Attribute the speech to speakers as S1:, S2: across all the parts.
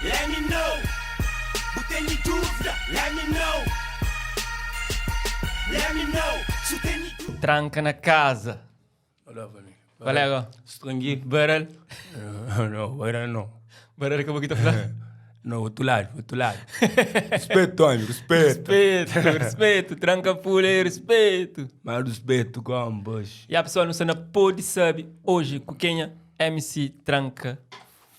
S1: Let me know. Bu tene dúvida? Let me know. Let me know. Su tene dúvida.
S2: Tranka na kaza.
S3: Olá, família.
S2: Qual é agora?
S3: Stranguinho.
S2: Baralho.
S3: Não, baralho não.
S2: Baralho acabou que tá falando.
S3: Não, outro lado, outro lado. Respeito, homem, respeito.
S2: Respeito, respeito. Tranka pula aí, respeito.
S3: Mais respeito, como, poxa.
S2: E a pessoa não sabe, pode saber hoje com quem é MC Tranka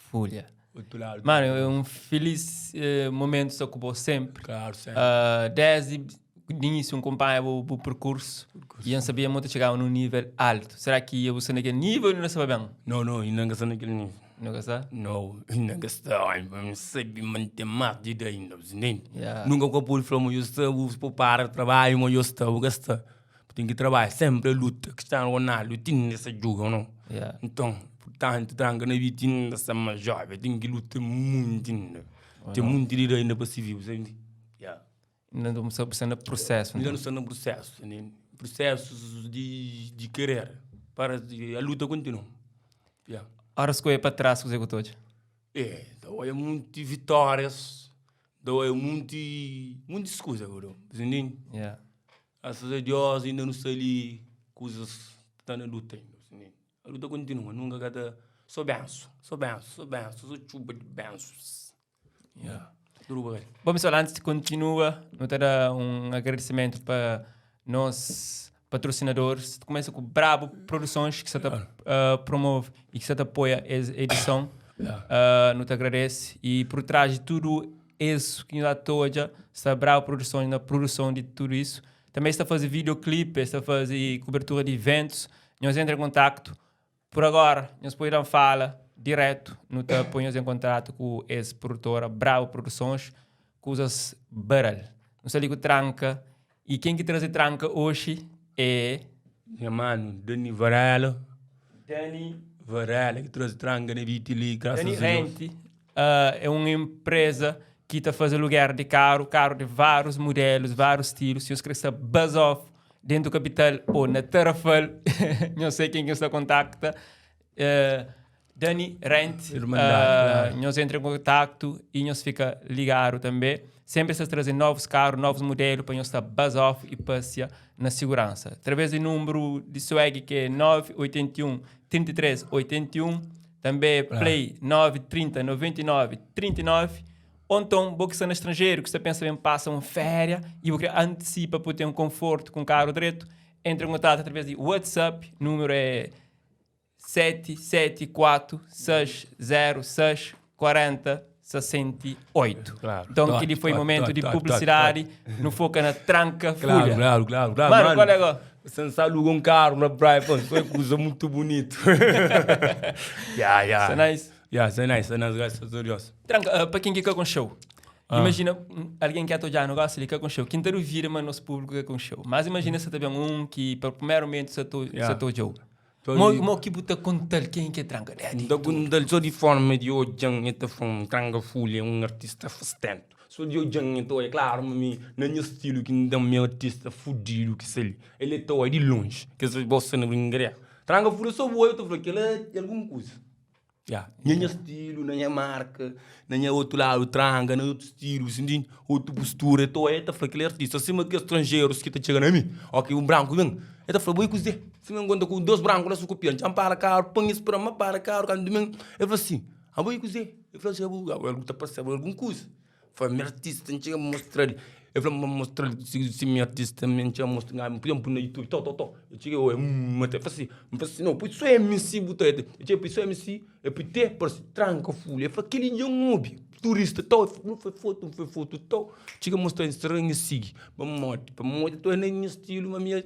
S2: Fulha.
S3: Outro lado.
S2: Mano, é um feliz eh, momento estar com você sempre.
S3: Claro, sempre.
S2: Ah, desde o início, um acompanha o, o percurso e eu sabia muito chegar num nível alto. Será que eu vou naquele nível ou não sabia bem?
S3: Não, não, ainda não está naquele nível.
S2: Não está?
S3: Não, ainda não está. Não sabe manter mais de ideia ainda, você entende?
S2: Yeah.
S3: Nunca que eu pude falar, mas eu estou, vou parar trabalho, mas eu estou, eu estou. Tem que trabalhar, sempre a luta. Cristiano Ronaldo, tem essa juga, não?
S2: Yeah.
S3: Então, portanto, tranca na vida ainda está mais jovem, tem que lutar muito ainda. Tem muito de ainda para se viver, você entende? Yeah.
S2: Ainda não estou pensando no processo.
S3: Ainda
S2: Então.
S3: não está no processo, né? Processos de, de querer. Para, de, a luta continua. Yeah.
S2: Ora, se é para trás, com os executores.
S3: É, então é muito vitórias, então é muito, muitas coisas agora, você entende?
S2: Yeah.
S3: Graças a Deus ainda não sei ali coisas que estão na luta ainda, você entende? A luta continua, nunca cada só benção, só benção, só benção, só chuva de bênçãos. Yeah. Duro, velho.
S2: Bom, pessoal, antes de continuar, eu quero dar um agradecimento para nossos patrocinadores. Começa com Brabo Produções, que se uh, promove e que se apoia essa edição. Uh, não te agradece. E por trás de tudo isso que nós toda está Brabo Produções na produção de tudo isso. Também está a fazer videoclipe, está a fazer cobertura de eventos. Nós entra em contato. Por agora, nós podemos falar direto, nós te ponhamos em contato com esse produtora Bravo Produções, coisas baralho. Nós ali com tranca e quem que traz a tranca hoje é
S3: Minha mano, Dani Varela,
S2: Dani
S3: Varela, que trouxe tranca na vida ali, graças
S2: Dani
S3: a Deus.
S2: Rente. ah, é uma empresa que está fazendo aluguer de carro, carro de vários modelos, vários estilos. Se você quer estar buzz off dentro do capital ou na Tarrafal, não sei quem que você contacta. Eh, Dani Rent,
S3: Irmandade,
S2: ah,
S3: claro.
S2: nós entra em contato e nós fica ligado também. Sempre está trazendo novos carros, novos modelos para nós estar buzz off e passear na segurança. Através do número de swag que é 981 33 81, também Play 930 99 39. Ou então, você que está no estrangeiro, que você pensa bem, passa uma férias e você antecipa para ter um conforto com o carro direto, entra em contato através de WhatsApp, número é 774 606 40 68.
S3: Claro.
S2: Então,
S3: Top,
S2: aquele foi o
S3: top,
S2: momento
S3: top,
S2: de
S3: top,
S2: publicidade no Foca na Tranca
S3: Claro,
S2: Folha.
S3: claro, claro, claro.
S2: Mano, qual é agora?
S3: Você não sabe alugar um carro na praia, pô, isso é coisa muito bonito. yeah, yeah.
S2: Isso é nice.
S3: Yeah, isso é nice, isso é nice, graças a Deus.
S2: Tranca, ah, para quem que quer com show. Imagina alguém que é já não gosta de com show. Quem tá vira, mas nosso público quer com show. Mas imagina se também um que para o primeiro momento se tô
S3: Yeah.
S2: se tô jogo.
S3: Tô
S2: Mo
S3: ali.
S2: mo que buta contar quem que é tranca. É,
S3: Então, quando só de forma de hoje, eu um tranca folha, um artista fastento. Só de hoje, então, é claro, mas na meu estilo que não meu artista fudido que sei. Ele é tão de longe, que se você não brincar. Tranca folha só vou, eu tô falando que ele é alguma coisa. Yeah. Na minha estilo, na minha marca, na minha outro lado, tranca, na outro estilo, entende? Outra postura, então é, tá falando que ele é artista. Acima que estrangeiros que tá chegando a mim, ok, um branco, vem, ele tá falando, boi, cozer. Se me encontra com dois brancos lá, sucupia, já para carro, põe isso para mim, para carro, quando vem, ele falou assim, ah, boi, cozer. Ele falou assim, ah, ele tá passando alguma coisa. Foi meu artista, não chega a mostrar. Ele falou, me mostrar, se, se meu artista me tinha mostrado, por exemplo, no YouTube, tó, tó, tó. Eu cheguei, eu, hum, até falei assim, eu falei assim, não, pois sou MC, botou, eu cheguei, pois sou MC, eu fui ter, parece, tranca folha. Eu falei, aquele é um homem, turista, tó, não foi foto, não foi foto, tó. Chega a mostrar, estranho, sigue, vamos morte, para morte, tô nem estilo, mas minha,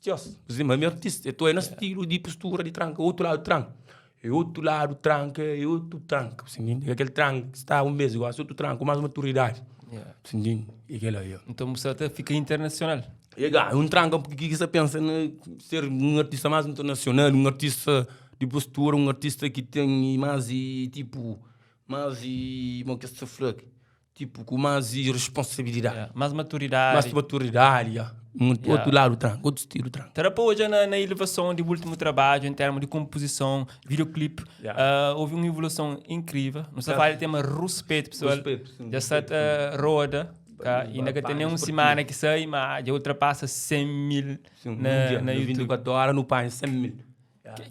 S3: Deus, mas meu artista, eu tô no estilo de postura de tranca, outro lado tranca. É outro lado tranca, é outro tranca. Você entende? Aquele tranca que está um mês igual, outro tranca, com mais maturidade.
S2: Yeah.
S3: Você entende? E aquele aí. ó.
S2: Então você até fica internacional.
S3: E aí, um tranca, porque que você pensa em ser um artista mais internacional, um artista de postura, um artista que tem mais e tipo, mais e, como que se fala? Tipo, ku más responsabilidade.
S2: Yeah. Más maturidade.
S3: Más maturidade, yeah. Um yeah. Outro lado tranca, outro estilo tranca.
S2: Tá pa odja na, na elevação de último trabalho, em termos de composição, videoclipe, yeah. uh, houve uma evolução incrível. Não se fala de tema respeito, pessoal.
S3: Respeito, sim.
S2: Já está uh, roda, tá? E ainda que tem uma semana que sai, mas já ultrapassa 100 mil
S3: sim,
S2: na,
S3: um dia,
S2: na YouTube.
S3: 24 horas no pai, 100 mil.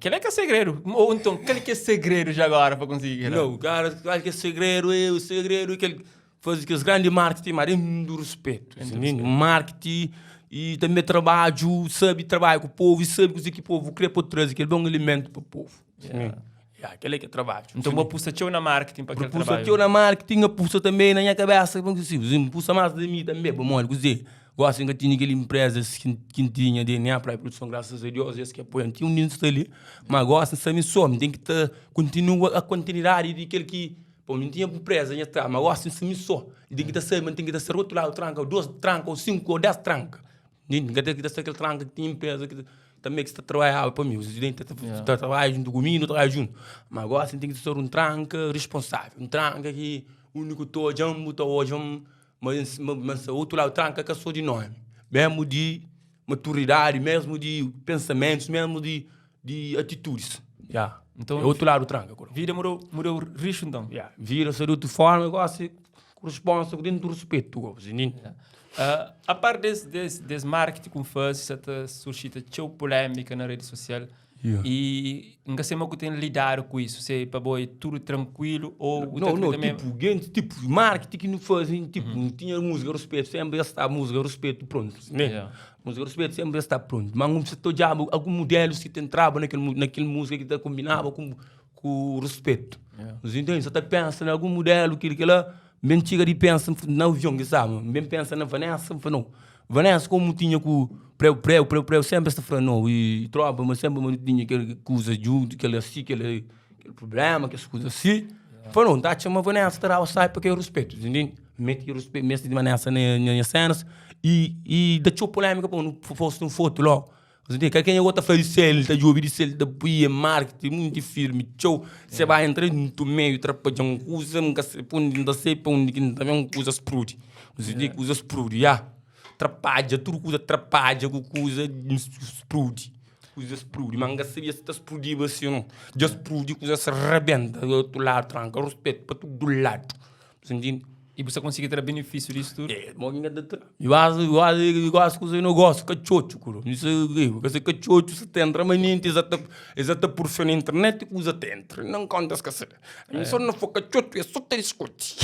S2: Qual é que é segredo? Ou então, qual é que é segredo já agora para conseguir?
S3: Não, cara, acho que é segredo, é o segredo é que ele faz que os grandes marketing, mas é do respeito. Assim, marketing e também trabalho, sabe, trabalho com o povo e sabe o que o povo quer por trazer, aquele bom alimento para o povo.
S2: Yeah.
S3: Yeah, aquele é que é trabalho.
S2: Então, uma puxa teu na marketing para aquele
S3: Puxa
S2: trabalho.
S3: teu na marketing, a puxa também na minha cabeça, assim, puxa mais de mim também, bom, olha, dizer, gosto que tinha aquela empresa que, que tinha DNA para a produção, graças a Deus, esse que apoia, tinha um nisso ali, mas gosto, sabe só, tem que ter, continua a continuidade de aquele que, pô, não tinha empresa, já tá, mas gosto, sabe só, tem que ter, sabe, tem que ter ser outro lado, tranca, ou duas tranca, ou cinco, ou dez tranca, tem que ter aquele tranca que tinha empresa, que também que está trabalhando para mim, os estudantes yeah. trabalham junto comigo, trabalham junto. Mas agora assim, tem que ser um tranca responsável, um tranca que o único tô olhando, tô olhando, mas mas outro lado tranca que sou de nome, mesmo de maturidade, mesmo de pensamentos, mesmo de de atitudes. Yeah.
S2: Então,
S3: é outro lado tranca.
S2: Vida mudou, mudou risco então.
S3: Yeah. Vira de outra forma, agora se corresponde dentro do respeito, assim.
S2: Yeah. Uh, a par desse, desse, desse marketing que faz, está suscita tchau polêmica na rede social.
S3: Yeah.
S2: E nunca sei como tem lidar com isso, se para boi tudo tranquilo ou
S3: não, não, também... tipo, gente, tipo, marketing que não fazem, tipo, não tinha música respeito, sempre está música respeito pronto, né?
S2: Yeah.
S3: Música respeito sempre está pronto. Mas um setor já algum modelos que entrava naquele naquele música que combinava com com respeito.
S2: Yeah.
S3: Mas entende? Você tá pensando em algum modelo que que lá bem chega de pensa na avião que sabe, bem pensa na Vanessa, não. Vanessa como tinha com preu preu preu preu sempre está falando não e tropa, mas sempre tinha aquele coisa junto, aquele assim, aquele aquele problema, aquelas coisas assim. Falou, não tá chama Vanessa, terá o sai porque eu respeito, entende? Mete o respeito, mete de Vanessa na na cenas e e deixou polêmica pô, não fosse um foto logo. Você tem quem eu tá fazendo ele, tá jovem, ele da buia, marketing, muito firme, tchau. Você vai entrar no meio, atrapalhar um coisa, nunca se põe, não sei para onde que também um coisa explode. Você tem coisa explode, já. Atrapalha, tudo coisa atrapalha, coisa explode. Coisa explode, mas nunca sabia se tá explodindo assim, não. Já explode, coisa se arrebenta do outro lado, tranca, respeito para tudo do lado. Você entende?
S2: E você consegue ter benefício disso tudo?
S3: É, mo da tra. Eu acho, eu acho, eu acho que eu não gosto cachocho, curo. Isso eu, se cachocho se te entra, mas nem exata, exata por fim na internet que usa te entra. Não conta esquecer. A mim só não for cachocho, é só te discute.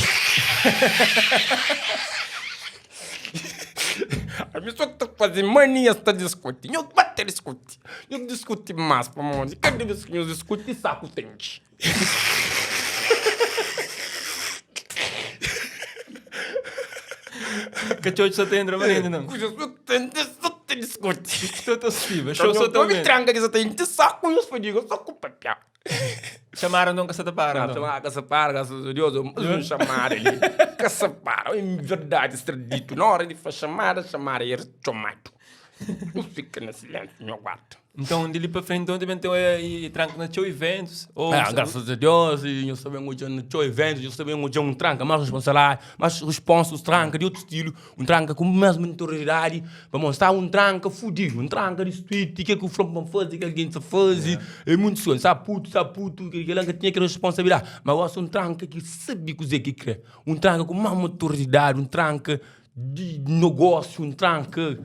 S3: A mim só te fazer mania está discute. Eu bate discute. Eu discute mais para mim. Cada vez que eu discute, saco tente.
S2: Cachocho só tem entra, mas ainda não.
S3: Coisa só tente, só te discute.
S2: Estou a assistir, show só
S3: Eu me
S2: também.
S3: tranca que só tem de saco e eu só digo, só com papel.
S2: Chamaram não que para.
S3: Não,
S2: então.
S3: chamar caça para, graças a Deus, eu não chamar ali. Caça para, em verdade, ser dito. Na hora de fazer chamada, chamar era chamado. Não fica no silêncio, meu quarto.
S2: Então, de ali para frente, então também tem e, e tranca na show eventos. Ou,
S3: É, graças a Deus, e eu sabia onde no show eventos, eu sabia onde um tranca, mais responsabilidade, mais responsa, os tranca de outro estilo, um tranca com a mesma notoriedade, para mostrar um tranca fudido, um tranca de street, que é que o Flop faz, que alguém se faz, é muito sonho, sabe puto, sabe puto, que aquele que tinha aquela responsabilidade, mas eu acho um tranca que sabe o que quer, um tranca com mais maturidade, um tranca de negócio, um tranca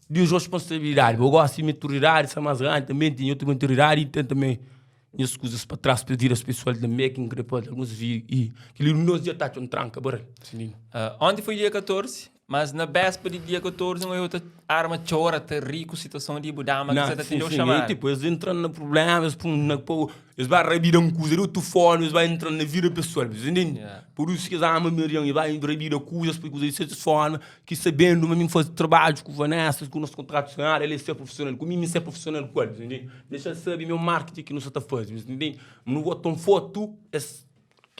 S3: de responsabilidade. Eu gosto de maturidade, ser mais grande também, tinha outra maturidade e tem também minhas coisas para trás, pedir às pessoas também que depois alguns vi e que ele nos já tá um tranca, bora. Sim.
S2: Ah, ontem foi dia 14, mas na véspera de dia 14, uma outra arma chora, tá rico, situação de Budama, que
S3: Não,
S2: você tá
S3: sim,
S2: tendo
S3: sim.
S2: chamar.
S3: É, tipo, eles entram no problema, eles põem na pô, eles vão rabir um coisa, outro fone, eles vão entrar na vida pessoal, você entende?
S2: Yeah.
S3: Por isso que eles amam Miriam, e vai rabir a coisas, porque de certa forma, que sabendo, mas mim faz trabalho com o Vanessa, com o nosso contrato funcionário, ele é ser profissional, comigo ser profissional com ele, você entende? Deixa saber meu marketing que não se está fazendo, você entende? Não botam foto, esse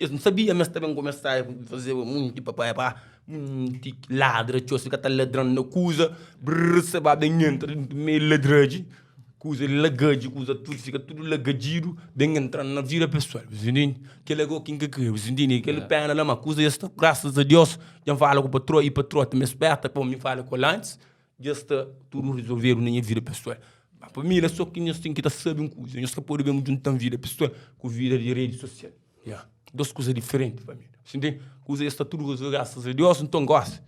S3: eu não sabia, mas também começar a fazer muito papai, pá, muito ladra, tio, fica tá ladrando na coisa, brrr, você vai bem entra, meio ladrade. Kuza lagadji, kuza tudu fika tudu lagadjidu, ben entra na vida pesoal, bu ntende? Kel-la go ki N ka kre, bu ntende? Kel pena la, ma kuza dja sta, grasas a Deus, dja N fala ku patroa i patroa tanbe sperta pa mi fala ku el antis, dja sta tudu resolvedu na nha vida pesoal. Ma pa mi la so ki nhos ten ki ta sabe un kuza, nhos ka pode ben djunta-m vida pesoal ku vida di redi sosial. Ya, dos kuza diferenti pa mi, bu ntende? Kuza dja sta tudu resolvedu, grasas a Deus, nton gosi.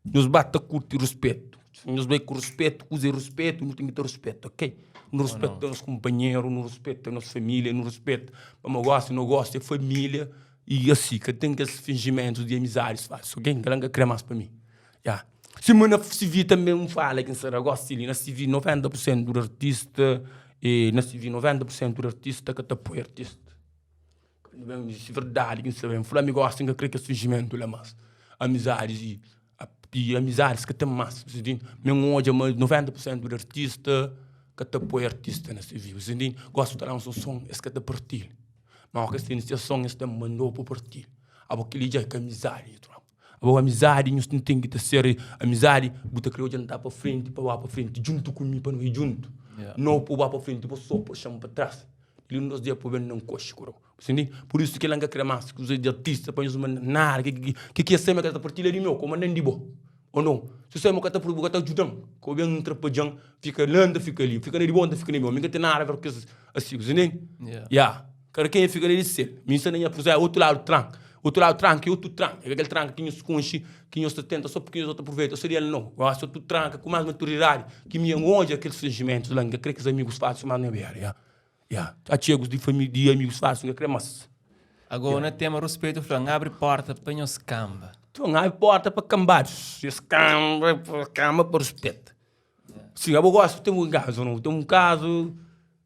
S3: Nhos ba ta kurti ruspetu. Si nhos bai ku ruspetu, kuza é ruspetu, nu ten ki ta ruspeta, ok? Nu ruspeta nos kunpanheru, nu ruspeta nos família, nu ruspeta. Pamodi gosi no gosi é família i asi, ka ten kes finjimentus di amizadis falsu, ok? Kel-la N ka kre más pa mi. Ya. Sima na CV tanbe N fala ki N sta da gosi li, na CV 90 pur sentu di artista, na CV 90 pur sentu di artista ka ta poi artista. Nu ben disi verdadi ki N sta ben fla. Mi gosi N ka kre kes finjimentu la mas. Amizadis i i amizadis ka ten mas. Bu ntende? Mi N odja ma 90 pur sentu di artista ka ta poi artista na se vida. Bu ntende? Gosi bu ta lansa un son es ka ta partilha. Ma oki es tene ses son es ta manda-u pa partilha. Abo kili dja ka amizadi nha tropa. Abo amizadi nhos ten ki ta ser amizadi bu ta kre odja N ta pa frenti pa ba pa frenti djuntu ku mi pa nu i djuntu. No pa bu ba pa frenti bo so pa xa-m pa tras. Li un dos dia pa ben na nkoxi ku Sindi? Pur isu kila N ka kre mas kuza di artista pa nhos manda nada ki ki ki é sema ka ta partilha di meu ko mandan di bo o no si sema ka ta bu ka ta djudan ko ben ntrapadjan fika la N ta fika li fika na di bo N ta fika na di meu mi ka ten nada aver ku kes asi bu ntende? Ya kada kenha fika na di sel mi sta na nha prusesu otu ladu tranka otu ladu tranka é otu tranka é ka kel tranka ki nhos konxe ki nhos ta tenta so purki nhos ta aproveita so di el no gosi otu tranka ku mas maturidadi ki mi N odja kel finjimentus la N ka kre kes amigus falsu mas na bera ya. Ya, atxegus di família, di amigus falsu, N ka kre mas.
S2: Ago na tema ruspetu fla, N abri porta pa nhos kamba.
S3: Nton, N abri porta pa kambadus, es kamba, kamba pa ruspeta. Sin, abo gosi ten un kazu no, ten un kazu,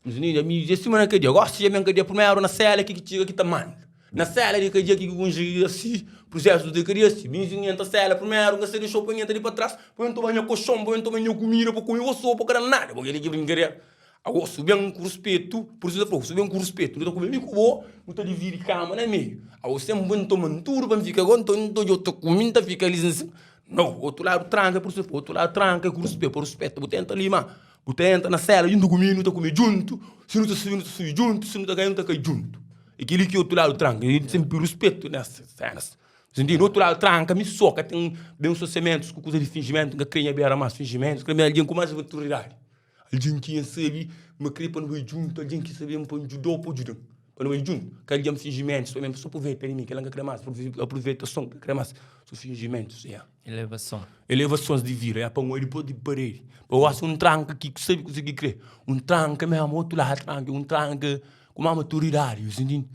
S3: ami é sima na kadia, gosi dja ben kadia primeru na sela ki ki txiga ki ta manda. Na sela di kadia ki ki konxigi asi, prusesu di kadia asi, mi si N entra sela primeru, N ka sta dexau pa N entra di pa tras, pa N toma nha koxon, pa N toma nha kumida, pa kume, bo sopa ka da nada, bo keli ki brinkadeira. Ago, su ben ku ruspetu, pur isu ta fla-u, su ben ku ruspetu, nu ta kume mi ku bo, nu ta dividi kama na meiu. Ago, sen bo N toma tudu pa N fika ago, nton N ta odja otu ta kume, N ta fika li sin. Nau, otu ladu tranka, pur isu ta fla, otu ladu tranka ku ruspetu, pa ruspeta, bu ta entra li ma bu ta entra na sela djuntu ku mi, nu ta kume djuntu, si nu ta subi, nu ta subi djuntu, si nu ta kai, nu ta kai djuntu. E kili ki otu ladu tranka, i senpri ruspetu nes senas. Ntende? Otu ladu tranka, mi so ka ten ben sosiamentus ku kuza di finjimentu, N ka kre nha bera mas finjimentus, N kre algen ku mas maturidadi. Algen ki N sabe ma kre pa nu bai djuntu, algen ki sabe ma pa N djuda-u pa djuda-m, pa nu bai djuntu. Ka algen finjimentus, pa mi so aproveita di mi, kel-la N ka kre más, aproveitason N ka kre más, so finjimentus, ya.
S2: Elevason.
S3: Elevasons di vida, ya, pa N oi dipôs di paredi, pa gosi un tranka ki sabe kuzê ki kre, un tranka mésmu, otu ladu tranka, un tranka ku más maturidadi, bu ntende?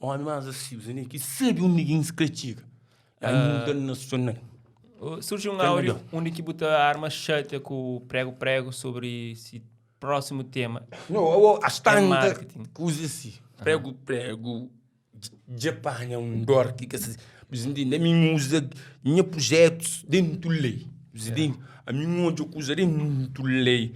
S3: Ómi más asi, bu ntende? Ki sabe undi ki N kre txiga. Internacional.
S2: Surgi un áudio undi ki bu ta arma xatia ku prego prego sobri si próximo tema.
S3: No, as tanta kuza si. Prego prego dja panha un dor ki ka sa. Bu ntende? Ami N uza nha projetus dentu lei. Bu ntende? Ami N odja kuza dentu lei.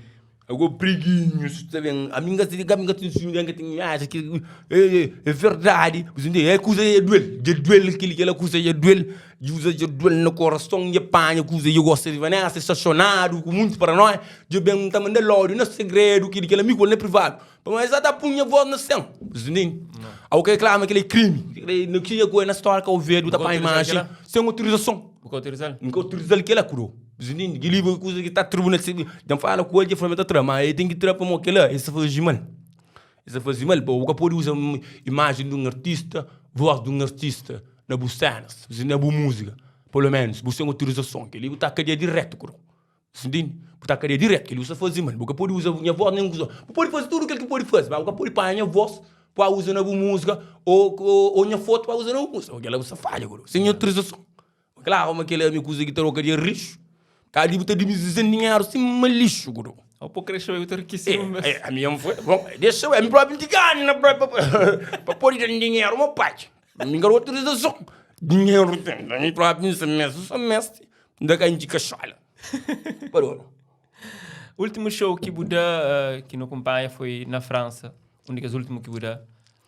S3: Ago preguinhos ta ben, ami N ka ten, ami N ka ten siumi, N ka ten nada ki é verdadi, bu ntende? É kuza dja duel, dja duel kili kila kuza dja duel, dja dja duel na korason, dja panha kuza dja gosta di Vanessa, stasionadu ku munti paranoia, dja ben ta mandal ódiu na segredu, kili kila mi ku el na privadu, pamodi es sa ta pun nha vós na sen, bu ntende? Ago ke klama kila é krimi, na ki ku el na stória Kau Verdi bu ta panha imajen sen autorizason,
S2: Bu ka autorizal?
S3: N ka autorizal kila kuro. Kel-li é kuza ki ta tribunal dja N fala ku el dja fla ma el ta tra ma el ten ki tra pamodi kel-la el sta faze mal el sta faze mal bu ka pode uza imajen di un artista vós di un artista na bu sénas na bu múzika pelu ménus bu sen autorizason kel-li bu ta kadia diretu ku ntende bu ta kadia diretu kel-li bu sta faze mal bu ka pode uza nha vós nen kuza bu pode faze tudu kel ki bu pode faze ma bu ka pode panha nha vós pa uza na bu múzika ô nha fotu pa uza na bu múzika kel-la bu sta fadja sen autorizason. Klaru ma kel ami kuza ki ta roka di rixu. Ka di bu ta dimizi dinheru sima lixu gudu.
S2: Ou po kre xeu ta rikisimu mes.
S3: Eh, ami am foi. Bom, deixa eu, ami próprio ti gana pa pode dar dinheiro mo pai. Mi ka autorização. Dinheiro tem, ami próprio sa mes, sa mes. Nda ka inti cachola. Parou.
S2: Último show ki bu da ki nu kumpanha foi na França. Um di kes último ki bu da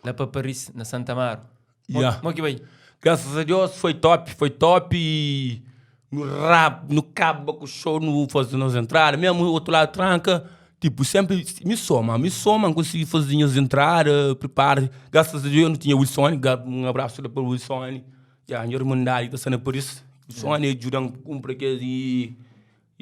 S2: la pa Paris, na Santa Amaro.
S3: Yeah.
S2: Mo ki bai?
S3: Graças a Deus foi top, foi top e no rap, no caba com o show, no fazer nos entradas, mesmo o outro lado tranca. Tipo, sempre mi só, ma mi só, ma consegui fazer minhas entradas, prepara. Graças a Deus eu não tinha Wilson, um abraço lá para o Wilson. Ya, nha irmandade que tá na Paris. Wilson ajuda-me a comprar aqueles e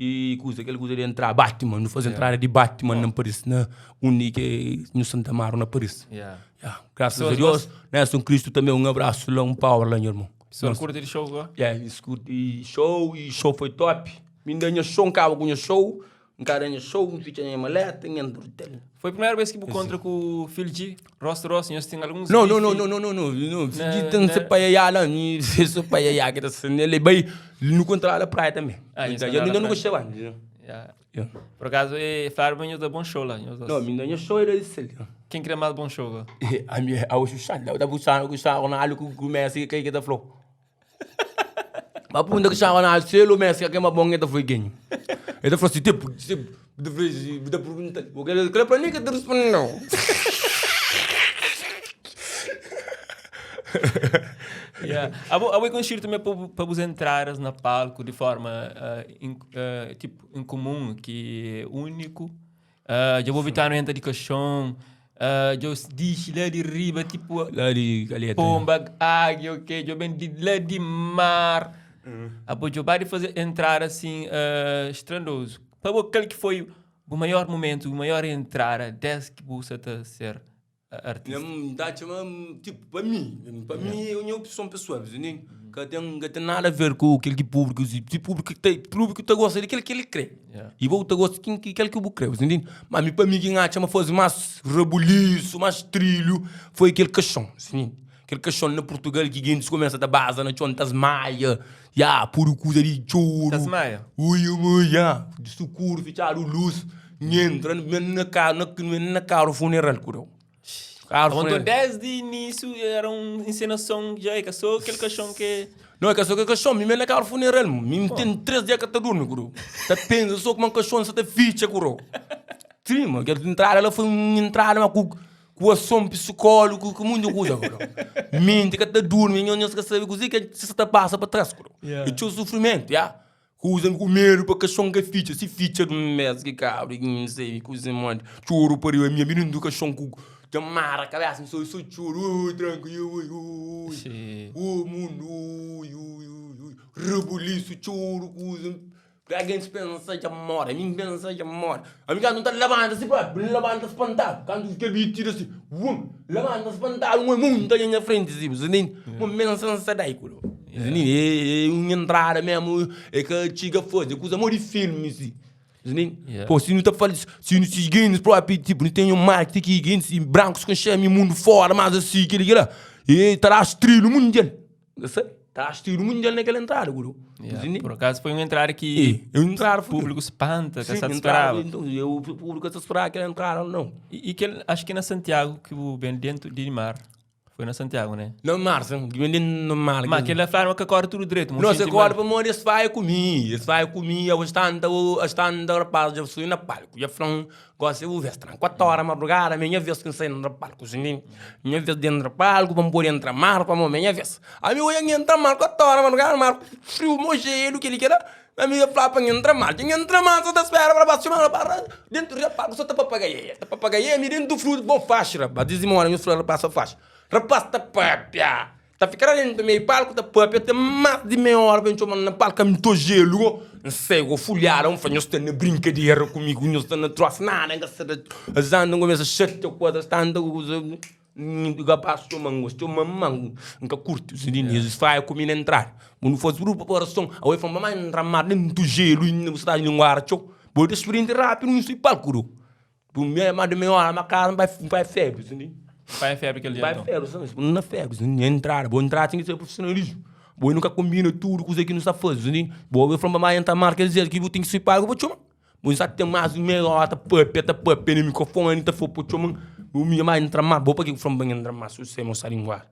S3: e coisa, aquela coisa de entrar, Batman, não fazer entrada de Batman na Paris, na onde que no Santa Amaro na Paris.
S2: Yeah.
S3: Ya, graças
S2: Pessoas
S3: a Deus, Nelson Cristo também, um abraço lá, um power lá, meu irmão.
S2: Pessoal curte de show, go?
S3: Yeah, isso curte e show, e show foi top. Me deu nha show, acaba com nha show, encara nha show, me fica nha maleta, nha entro hotel.
S2: Foi a primeira vez que bu encontra com o Phil G, Rosto Rosto, nós tem alguns
S3: Não,
S2: beef.
S3: não, não, não, não, não, não, não.
S2: Na-
S3: Tem
S2: na-
S3: se pai lá, ni se pai que tá sendo ele bem no contra da praia também.
S2: Ah, isso
S3: Eu ainda
S2: na
S3: não
S2: praia.
S3: gostei antes.
S2: Yeah.
S3: Yeah.
S2: Por acaso, é, falaram bem da bom show lá. nós dois.
S3: Não, minha show era isso ali.
S2: Quem queria mais bom show? Go?
S3: A minha, a o Xuxana, eu tava usando o Cristiano Ronaldo com o Messi, que que tá falou. Mas por onde Cristiano Ronaldo, se ele o Messi, que é uma bom, ele foi ganho. Ele falou assim, tipo, tipo, de vez, de pergunta, o que ele para mim que te responde não.
S2: Yeah. A vou conseguir também para vos entrares na palco de forma tipo em comum, que é único. Eu vou evitar não entra de caixão. Eu disse lá de riba, tipo
S3: Lá de Calheta.
S2: pomba, águia, ok? Eu bem de lá de mar. A vou eu vai fazer entrar assim estrandoso. Para aquele que foi o maior momento, o maior entrar, desde que você está a ser artista.
S3: Não, dá chama, tipo, para mim, para mim é a minha opção pessoal, entendeu? Que tem nada a ver com aquele que público, se público tem, público te gosta daquele que ele crê.
S2: Yeah.
S3: E vou te gosta de aquele que eu creio, entendeu? Mas para mim quem acha fazer mais rebuliço, mais trilho, foi aquele caixão, entendeu? Aquele caixão na Portugal que quem começa da base na chão Tasmaia, ya, puro coisa de choro.
S2: Tasmaia?
S3: Ui, ui, ya, de socorro, fecharam luz, entra na cara, na na cara o funeral, curou. Carro
S2: Então, desde o início era uma encenação já, é que só aquele caixão que.
S3: Não, é que só que caixão, me na carro funeral, me tem 3 dias que tá dormindo, curu. Tá pensa só com uma caixão, só tá ficha, curu. Sim, mano, aquela entrada ela foi uma entrada mas com ação psicólogo, com muita coisa, curu. Mente que tá dormindo, não sabe o que você tá passa para trás, curu.
S2: Yeah.
S3: E tinha o sofrimento, já. Usa com medo para caixão que ficha, se ficha de um mês que cabra, não sei, coisa mano. Choro pariu a minha menina do caixão com chamar a cabeça, sou sou choro, ui, tranquilo, ui, ui.
S2: Sim.
S3: O mundo, ui, ui, ui, ui. Rebuliço, choro, coisa. Alguém se pensa já mora, a mim pensa já mora. A mim não tá levanta assim, pá, levanta espantado. Quando que ele tira assim, vum, levanta espantado, um mundo na minha frente, assim, você nem, uma mensa daí, culo. É uma entrada mesmo, é que a chica faz, é coisa muito de filme, assim. Entendeu?
S2: Yeah.
S3: Pô, se não tá falando, se não se ganhos próprio, tipo, não tem um marketing que ganhos e brancos com chame mundo fora, mas assim, que ele lá, e traz trilho mundial. Você traz trilho mundial naquela entrada, guru.
S2: Yeah.
S3: Entendeu?
S2: Por acaso foi uma entrada que
S3: E, eu entrada
S2: o público espanta, que
S3: Sim,
S2: se
S3: entrada,
S2: esperava.
S3: então, eu, o público se esperava aquela entrada, não.
S2: E que ele- acho que na Santiago, que o bem dentro de mar. Foi na Santiago, né?
S3: Não, Marcia, vendendo no mar.
S2: Mas aquele fala que acorda tudo direito.
S3: Não, você acorda para morrer, esse vai comigo, esse vai comigo, eu estando, estando, rapaz, eu fui na palco, eu falei, gosto de ver, 4 horas madrugada, minha vez que eu saí no palco, entendeu? Minha vez dentro do palco, para poder entrar mar, para minha vez. A minha eu entrar mar, 4 horas madrugada, mar, frio, gelo, que ele quer, a minha fala para entrar mar, tinha entrar mar, só tá espera para baixo, para dentro do palco, só tá papagaia, tá papagaia, me dentro do fruto, bom faixa, rapaz, dizem, minha filha, rapaz, só faixa. Rapaz, tá papia. Tá ficando dentro do meio palco, tá papia, tem mais de meia hora pra gente chamar na palco, me tô gelo. Não sei, vou folhar, não faz, está na brincadeira comigo, não está na troça, nada, não está na... Não começa a chatear coisas, tanto, rapaz, chama, chama, mango, nunca curto, os meninos, vai comigo na entrar. Não faz grupo para som, aí foi mamãe entrar mais dentro do gelo, e não está em um ar, tchau. Vou experiente rápido, não sei palco, por meia, mais de meia hora, uma casa vai febre, entendeu?
S2: Vai febre aquele dia,
S3: Vai
S2: então.
S3: febre, sabe? Não é febre, não entrar. Vou entrar tem que ser profissionalismo. Vou nunca combina tudo com os que não está fazendo, entendeu? Vou eu falo, mas entrar marca, quer dizer que vou ter que se pagar, vou chamar. Vou só ter mais meia hora, tá pep, tá pep, no microfone, tá for, vou chamar. Vou me mais entrar mais, vou para que eu falo, bem entrar mais, se você mostrar linguagem.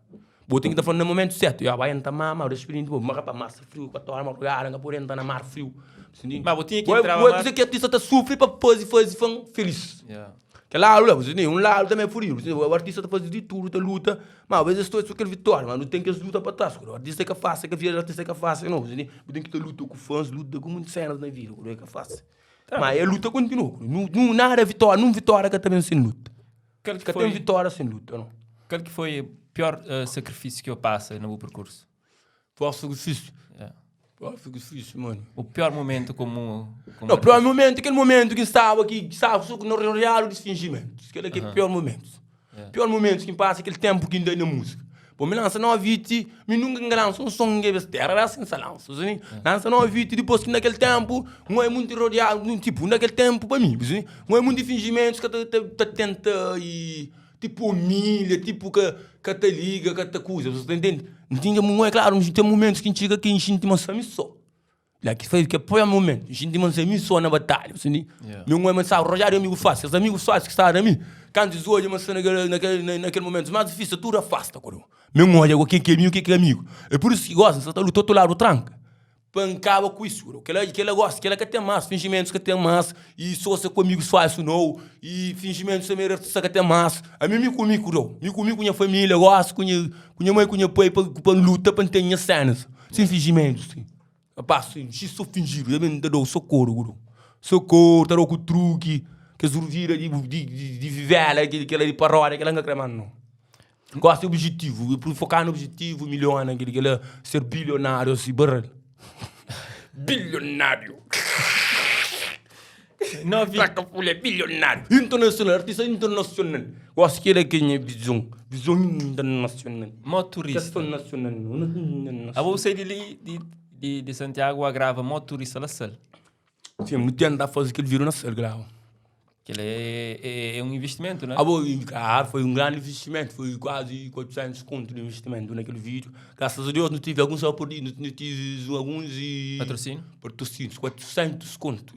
S3: Vou ter que estar falando no momento certo. Eu vai entrar mais, mas experiente, vou mas rapaz, massa frio, 4 horas, madrugada, não pode entrar na mar frio. Entendeu?
S2: Mas vou tinha que
S3: Vou-
S2: entrar
S3: Vou
S2: mar-
S3: dizer que artista tá sofre para fazer, fazer, fã feliz.
S2: Yeah.
S3: Que lá, olha, você tem um lado também é furido. O artista tá fazendo de tudo, tá luta. Mas às vezes estou só quer vitória, mas não tem que luta para trás. O artista é que faz, que vira, o artista é que faz, não. Você tem que ter luta com fãs, luta com muitas cenas na vida, é que faz. Ma e luta kontinua. Nu, nu, nada vitória, nun vitória ka ta ben sen luta.
S2: Kal ki
S3: Ka
S2: foi,
S3: ten vitória sen luta, não.
S2: kal ki foi pior eh, sakrifisiu ki bu pasa na bu perkursu?
S3: Pior sakrifisiu.
S2: Yeah.
S3: Pior sakrifisiu, mano.
S2: O pior momento como, como
S3: Não, pior momento, aquele momento que estava aqui, estava só no rodeado de fingimentos. Aquele aqui é o pior momento. Pior momento que passa aquele tempo que ainda na música. Pô, me lança 9 me nunca lança um som que é besteira, era assim, se lança, assim. Lança 9 depois que naquele tempo, não é muito rodeado, não, tipo, naquele tempo para mim, assim, não é muito fingimentos que te, te, te tenta e tipo humilha, tipo que, que te liga, que te acusa, você entende? Não tinha, não é claro, tem momentos que a gente chega aqui e a gente tem só. Lá que foi que apoia o momento. A gente manda mim só na batalha, você entende?
S2: Yeah.
S3: Meu mãe sabe, Rogério é amigo fácil, os amigos fáceis que estavam a mim. Quando diz hoje, mas naquele, naquele, naquele momento mais difícil, tudo afasta, coro. Meu mãe, olha, quem que é amigo, quem que é amigo. É por isso que gosta, você está do outro lado tranca. Pancava com isso, coro. Que ela, que ela gosta, que ela que tem mais, fingimentos que tem mais, e sócia com amigos falso não, e fingimentos também artista que tem mais. A mim me comi, coro. Me comi com minha família, gosto com minha, com minha mãe, com minha pai, para luta, para ter minhas cenas. Sem fingimentos, sim. Rapaz, sim, sou fingido, eu me dou socorro, guru. Socorro, tá com truque, que survira de, de, de, de vivela, que aquela de paródia, aquela não crema, não. Gosto de objetivo, eu focar no objetivo, milhões, aquele que é ser bilionário, assim, barra. Bilionário.
S2: 9
S3: Traca folha, bilionário. Internacional, artista internacional. Gosto que ele é quem é visão, visão internacional.
S2: motorista.
S3: Questão nacional, não, não,
S2: A você de, li- de, de, de Santiago agrava motorista la sal.
S3: Sim, não tenta fazer aquele vírus na sala, grava.
S2: Que ele é, é, é um investimento, né?
S3: Ah, bom, e, claro, foi um grande investimento, foi quase 400 conto de investimento naquele vídeo. Graças a Deus não tive alguns apoios, não, não tive alguns e...
S2: Patrocínio?
S3: Patrocínios, 400 conto.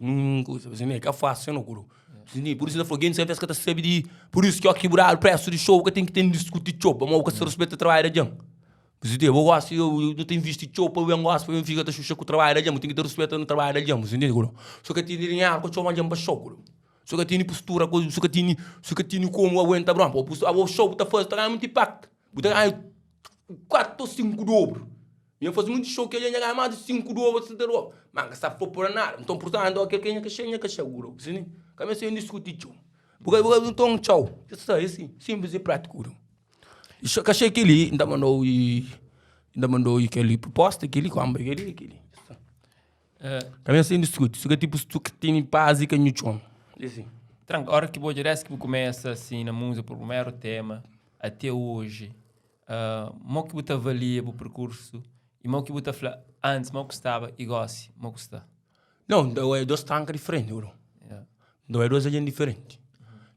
S3: Coisa, assim, né, que é fácil, não, curo. Assim, por isso, eu falei, você que sabe de... Por isso que eu quebrar o preço de show, que tem que ter discutir show, mas que se respeita o trabalho da gente. Você entende? Eu gosto, eu, eu não tenho visto show, eu gosto, eu fico até xuxa com o trabalho da gente, tem que ter respeito no trabalho da gente, você entende, curo? Só que tem dinheiro, que eu chamo de gente para show, curo. Só que tem postura, só que tem, só que tem como aguenta bronca. O show tá fazendo, tá ganhando muito impacto. Tá ganhando 4 ou 5 dobro. Eu faço muito show que a gente ganha mais de 5 dobro, 7 dobro. Mas que está por nada. Então, portanto, aquele que é que chega, que chega, você entende? Comecei a discutir show. Porque, porque, então, tchau. Isso é assim, simples e prático. Isso que achei que ele ainda mandou e ainda mandou aquele proposta, aquele como aquele, aquele.
S2: Eh,
S3: Comecei a discutir. Isso que é tipo, tu que tem paz e que não chama. Assim.
S2: Tranca, a hora que vou direto que começa assim na música por primeiro tema até hoje, uh, mo que você avalia o percurso e mo que você fala antes, mo que estava e gosta, mo que está.
S3: Não, então é dois trancas diferentes, bro.
S2: Yeah.
S3: Não é duas agentes diferentes.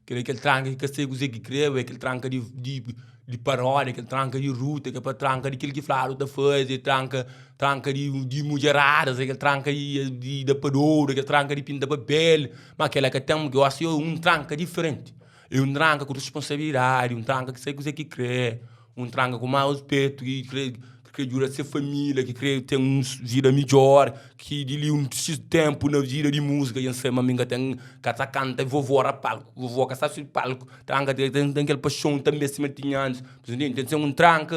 S3: Aquele, aquele tranca que sei que creu, aquele tranca de, de, de paródia, aquele tranca de ruta, aquele tranca de aquele que falaram da fazer, tranca, tranca de, de mulheradas, aquele tranca de, de, de padoura, aquele tranca de pinta papel. Mas aquela que tem, que eu acho que é um tranca diferente. É um tranca com responsabilidade, um tranca que sei que que crê, um tranca com mais respeito, que crê que quer jurar ser família, que quer ter uma vida melhor, que de um X tempo na vida de música, e sei, mas minha tem que canta, vovó era palco, vovó que sabe palco, tranca tem tem, tem aquele paixão também se tinha antes, tem que ser um tranca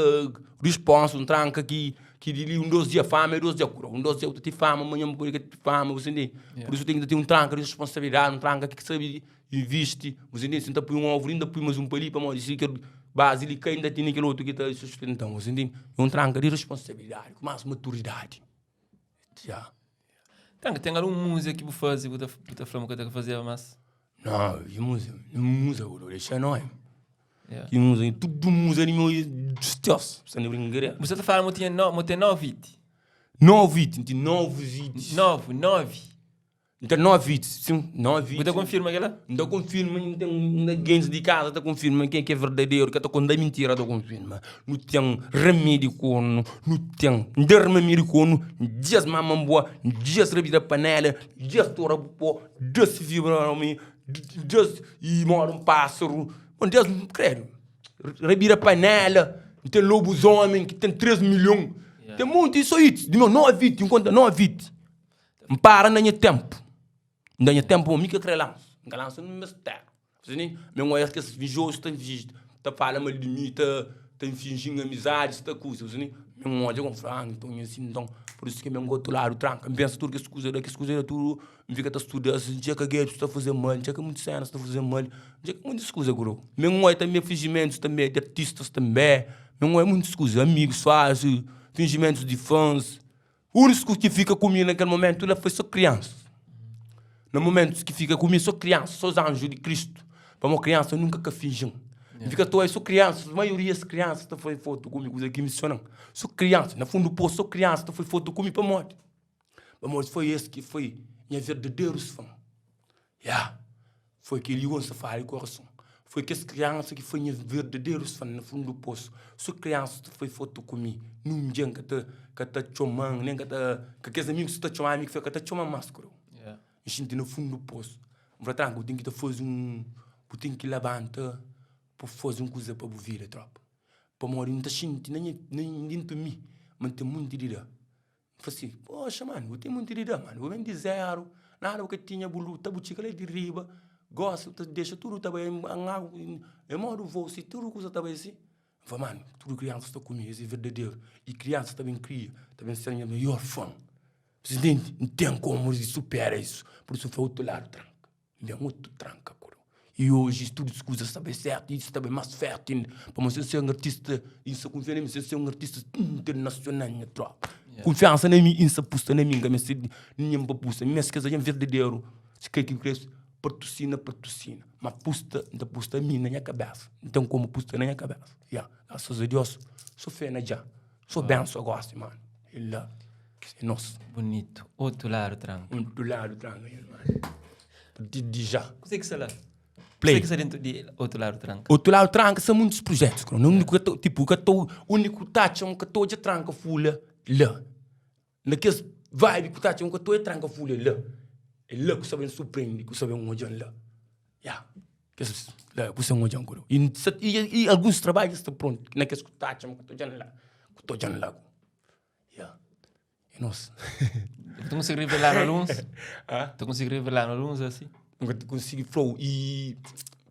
S3: responsa, um tranca que que de um dois dias fama, dois dias cura, um dois dias te fama, amanhã me que te fama, você entende? Por isso tem que ter um tranca de responsabilidade, um tranca que sabe investe, você entende? Se não põe um ovo, ainda põe mais um para ali, para morrer, se quer base ele cai, ainda tem aquele outro que está sustentando, você entende? É um tranca de responsabilidade, com mais maturidade. Já.
S2: Tranca, tem alguma música que você faz e você você fala que você fazer, mas
S3: Não, que música, música, bro, deixa nós.
S2: Yeah.
S3: Que música, tudo música de meu Deus, você não brincadeira.
S2: Você está falando que tinha no, tem 9 hits.
S3: Nove hits, tem nove hits.
S2: 9, 9.
S3: Então nove hits, sim, nove hits.
S2: Você confirma aquela?
S3: Então confirma, então ninguém de casa tá confirma quem é que é verdadeiro, que tá contando mentira, tá confirma. Não tem remédio corno, não tem derma americano, dias mamamboa, dias rabida panela, dias tora pó, dias vibra homem, dias e mora um pássaro. Bom, Deus, credo. Rabida panela, tem lobos homem que tem 3 milhões. Tem muito isso aí, de meu 9 hits, encontra 9 hits. Para na minha tempo. Não tinha tempo, eu me que lança. Me lança no mistério. Você Meu é que esses vigiosos estão visto, tá falando mal de mim, tá tá fingindo amizade, tá coisa, você nem? Mi N odja ku N fla, ah, nton é si nton. Pur isu ki mi N otu ladu tranka. N pensa tudu kes kuza la, kes kuza la tudu, N fika ta studa, si N txeka Gapes ta faze mal, N txeka munti sénas ta faze mal, N txeka muntis kuza gro. Mi N odja tanbe finjimentus tanbe di artistas tanbe, mi N odja muntis kuza, amigus falsu, finjimentus di fãs. Úniku ki fika ku mi na kel momentu la foi so kriansas. Na momentus ki fika ku mi so kriansas, so anju di Kristu. Pamodi kriansa nunka ka finjin. N fika toa so kriansas, maioria es kriansas ta fai fotu ku mi, kuza ki imisiona-m. So kriansa, na fundu posu so kriansa ta fai fotu ku mi pamodi? Pamodi foi es ki foi nha verdaderus fan. Ya, foi kel-li ki N sta fala di korason. Foi kes kriansa ki foi nha verdaderus fan na fundu di posu. So kriansa ta fai fotu ku mi. Nun dia N ka ta ka ta txoma-m, nen ka ta ka kes amigus ki ta txoma-m mi ki fla ka ta txoma-m mas ku. N xinti na fundu di posu. N fla, Tranka, bu ten ki ta faze un, bu ten ki labanta pa faze un kuza pa bu vida, tropa. Pamodi N ta xinti na nha na dentu mi ma N ten monti di da. N fla si, poxa manu, bu ten monti di da manu, bu ben di zeru, nada bu ka tinha, bu luta, bu txiga la di riba, gosi bu ta dexa tudu ta bai en agu, en modu vou si, tudu kuza ta bai si. N fla, manu, tudu kriansa sta ku mi, es é verdaderu, i kriansa ta ben kria, ta ben ser nha maior fan. Presidenti, N ten komu supera isu, pur isu N fla otu ladu tranka. Ben otu tranka kuru. I oji tudu kuzas sta bai sertu i sta bai mas fertu inda. Pamodi sen ser un artista, i N sta kunfia na mi, sen ser un artista internasional nha tropa. Kunfiansa na mi i N sta pusta na mi, N ka meste di ningen pa pusta. Mi meste kes algen verdaderu, si kre ki kre patrusina, patrusina. Ma pusta, N ta pusta mi na nha kabesa. N ten komu pusta na nha kabesa. Ya, grasas a Dios, so fe na Jah. So bensu gosi, mano. E la, é nos.
S2: Bonito. Otu ladu tranka.
S3: Otu ladu tranka, nha mano. Partir di já.
S2: Kuzê ki sta la?
S3: Play.
S2: Kuzê ki sta dentu di otu ladu tranka?
S3: Otu ladu tranka sta muitus projetus. Kro. Úniku ka ta, tipo, ka ta, úniku ta atxa un ka ta odja tranka fulha la. Na kes vibe ku ta atxa un ka ta odja tranka fulha la. É la ku sta ben surpreende, ku sta ben odja-m la. Ya. Kes la ku sta ben odja-m ku. I, i, i alguns trabadju sta prontu na kes ku ta atxa ma ku ta odja-m la. Ku ta odja-m la. Ya. É nos.
S2: Tu konsigi revelar alguns? Tu konsigi revelar alguns asi?
S3: N ka ta konsigi fla-u i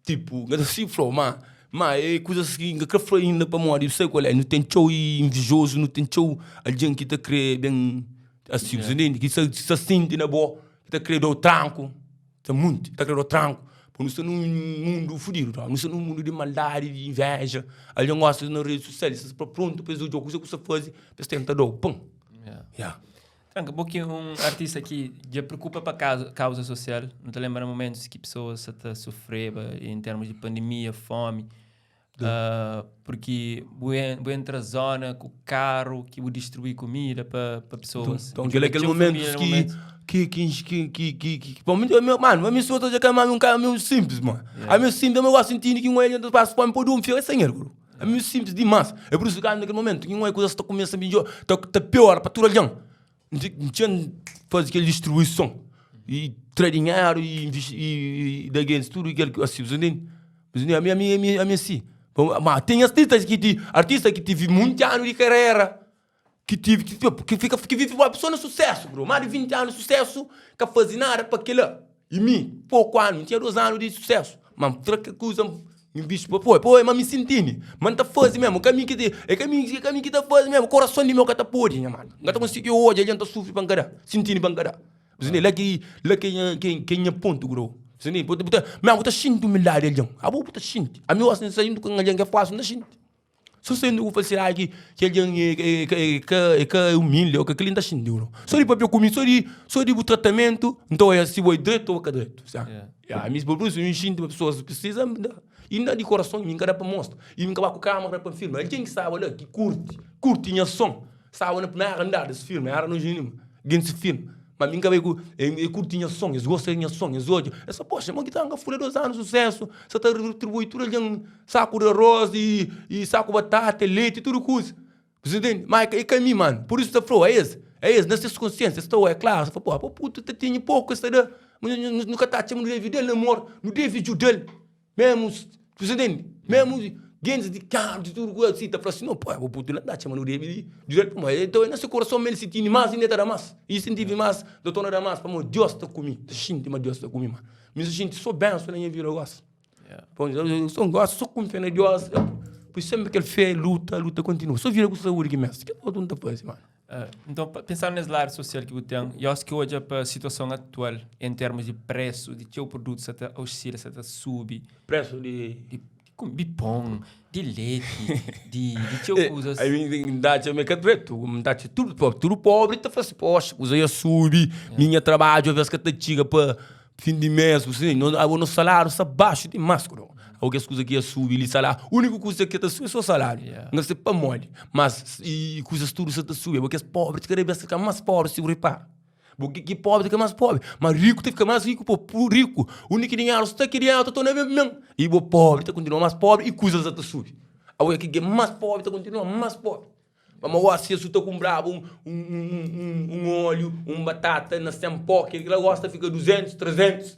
S3: tipo, N ka ta konsigi fla-u ma ma é kuzas ki N ka kre fla inda pamodi bu sabe kual é, nu ten txeu invejozu, nu ten txeu algen ki ta kre ben asi, bu ta ntende? Ki sa sinti na bo, ki ta kre da-u tranku. Ta munti, ta kre da-u tranku. Pô nu sta num mundu fudidu, tropa. Nu sta num mundu di maldadi, di inveja. Algen gosta na redi sosial, es sta prontu pa es odja kuza ku sta faze, pa es tenta da-u pon. Yeah.
S2: Tranka, bo ki é un artista ki dja preokupa pa kauza sosial, nu ta lenbra na momentus ki pesoas sa ta sufreba en termus di pandemia, fomi, Porque bu bu entra zona ku carro ki bu distribui comida pa pa pessoas.
S3: Então, aquele aquele momento que que que que que que que mim, mano, a mim sou todo aquele um cara meio simples, mano. A mim simples, eu gosto sentindo que um ele passa fome por um fio é sem erro. A mim simples demais. É por isso que naquele momento que uma coisa está começando a melhor, tá tá pior para tudo alguém. Não tinha fazer aquela distribuição e tra dinheiro e e, e da gente tudo aquilo assim, você entende? Você entende? A minha, a minha, a minha, a minha assim. Mas tem artistas que te, artista que tive muitos anos de carreira, que tive, que, que fica, que vive uma pessoa no sucesso, bro. Mais de 20 anos de sucesso, que faz nada para aquilo. E mim, pouco ano, tinha 2 anos de sucesso. Mas tra coisa, me bicho, pô, pô, mas me sentindo. Mas tá fazendo mesmo, caminho que te, é caminho, é caminho que tá fazendo mesmo. Coração de meu que tá pode, nha mano. Não tá conseguindo hoje, a gente tá sofre pancada, sentindo pancada. Você lá que, lá que, que, que é ponto, bro. Você entende? Mas você sente humildade, alguém. Ah, você sente. A mim, você saindo com alguém que é fácil, não sente. Só saindo com facilidade que, que alguém é, é, é, é, é, é humilde, ou que aquele não sente, bro. Só de papel comigo, só de tratamento, então é se vou direito ou direito, sabe? Yeah. Yeah, mis por isso, eu sinto pessoas precisam e não de coração, mim cada para mostrar. E mim acabar com câmera para filmar. Alguém que sabe lá, que curte, curte minha som. Sabe na primeira andar desse filme, era no gênio, alguém se filma. Mas mim acabei com, eu curto minha som, eles gostam da minha som, eles olham. Eu só, poxa, mas que tá uma folha 2 anos de sucesso, você tá retribuindo tudo alguém, saco de arroz e saco de batata, leite, tudo coisa. Você entende? Mas é caminho, mano. Por isso você falou, é esse. É esse, nessa consciência, estou, é claro. Você fala, pô, puto, você tinha pouco, você dá. Nunca tá, não deve dele amor, não deve ajudar ele. Mesmo, você entende? Mesmo, gente de carro, de tudo, assim, tá falando assim, não, pô, o puto não dá, chama, não deve ajudar ele. Então, é nesse coração, ele se tinha mais, ainda tá mais. E senti mais, doutor, não dá mais, pô, Deus está comigo. Tá sentindo, mas Deus está comigo, mano. Mas a gente só benção na minha vida, eu gosto. Bom, eu só gosto, só confio na Deus. Pui sempre kel fé, luta, luta kontinua. So vida ku saúdi ki meste. Kel otu nu ta faze, mano.
S2: Nton, pensando nes ladu sosial ki bu ten, i aos ki odja pa situason atual en termus di presu di txeu produtu sa ta osila, sa ta subi.
S3: Presu di?
S2: Di di pon, di leti, di di txeu kuzas.
S3: Ai mi N ta atxa ma é ka dretu. N ta atxa tudu pobre, tudu pobre ta fla si, poxa, kuza ya subi, mi nha trabadju aves ka ta txiga pa Fin di mês, bu sabe, no, abo nos saláriu sta baxu dimás, kro. Abo kes kuza ki ia subi li, saláriu, úniku kuza ki ta subi é sô saláriu.
S2: Yeah.
S3: N ka sabe pamodi, mas i kuzas tudu sa ta subi. Abo kes pobri kada bês ta fika más pobri si bu ripara. Bo ki ki pobri ta fika más pobri, ma riku ta fika más riku, po pu riku, undi ki dinheru sta ki dinheru ta torna ben ben. I bo pobri ta kontinua más pobri i kuzas sa ta subi. Abo ki ke más pobri ta kontinua más pobri. Pamodi gosi si su ta kunpraba un un ólhu, un batata na 100 pó, kel la gosi ta fika 200, 300.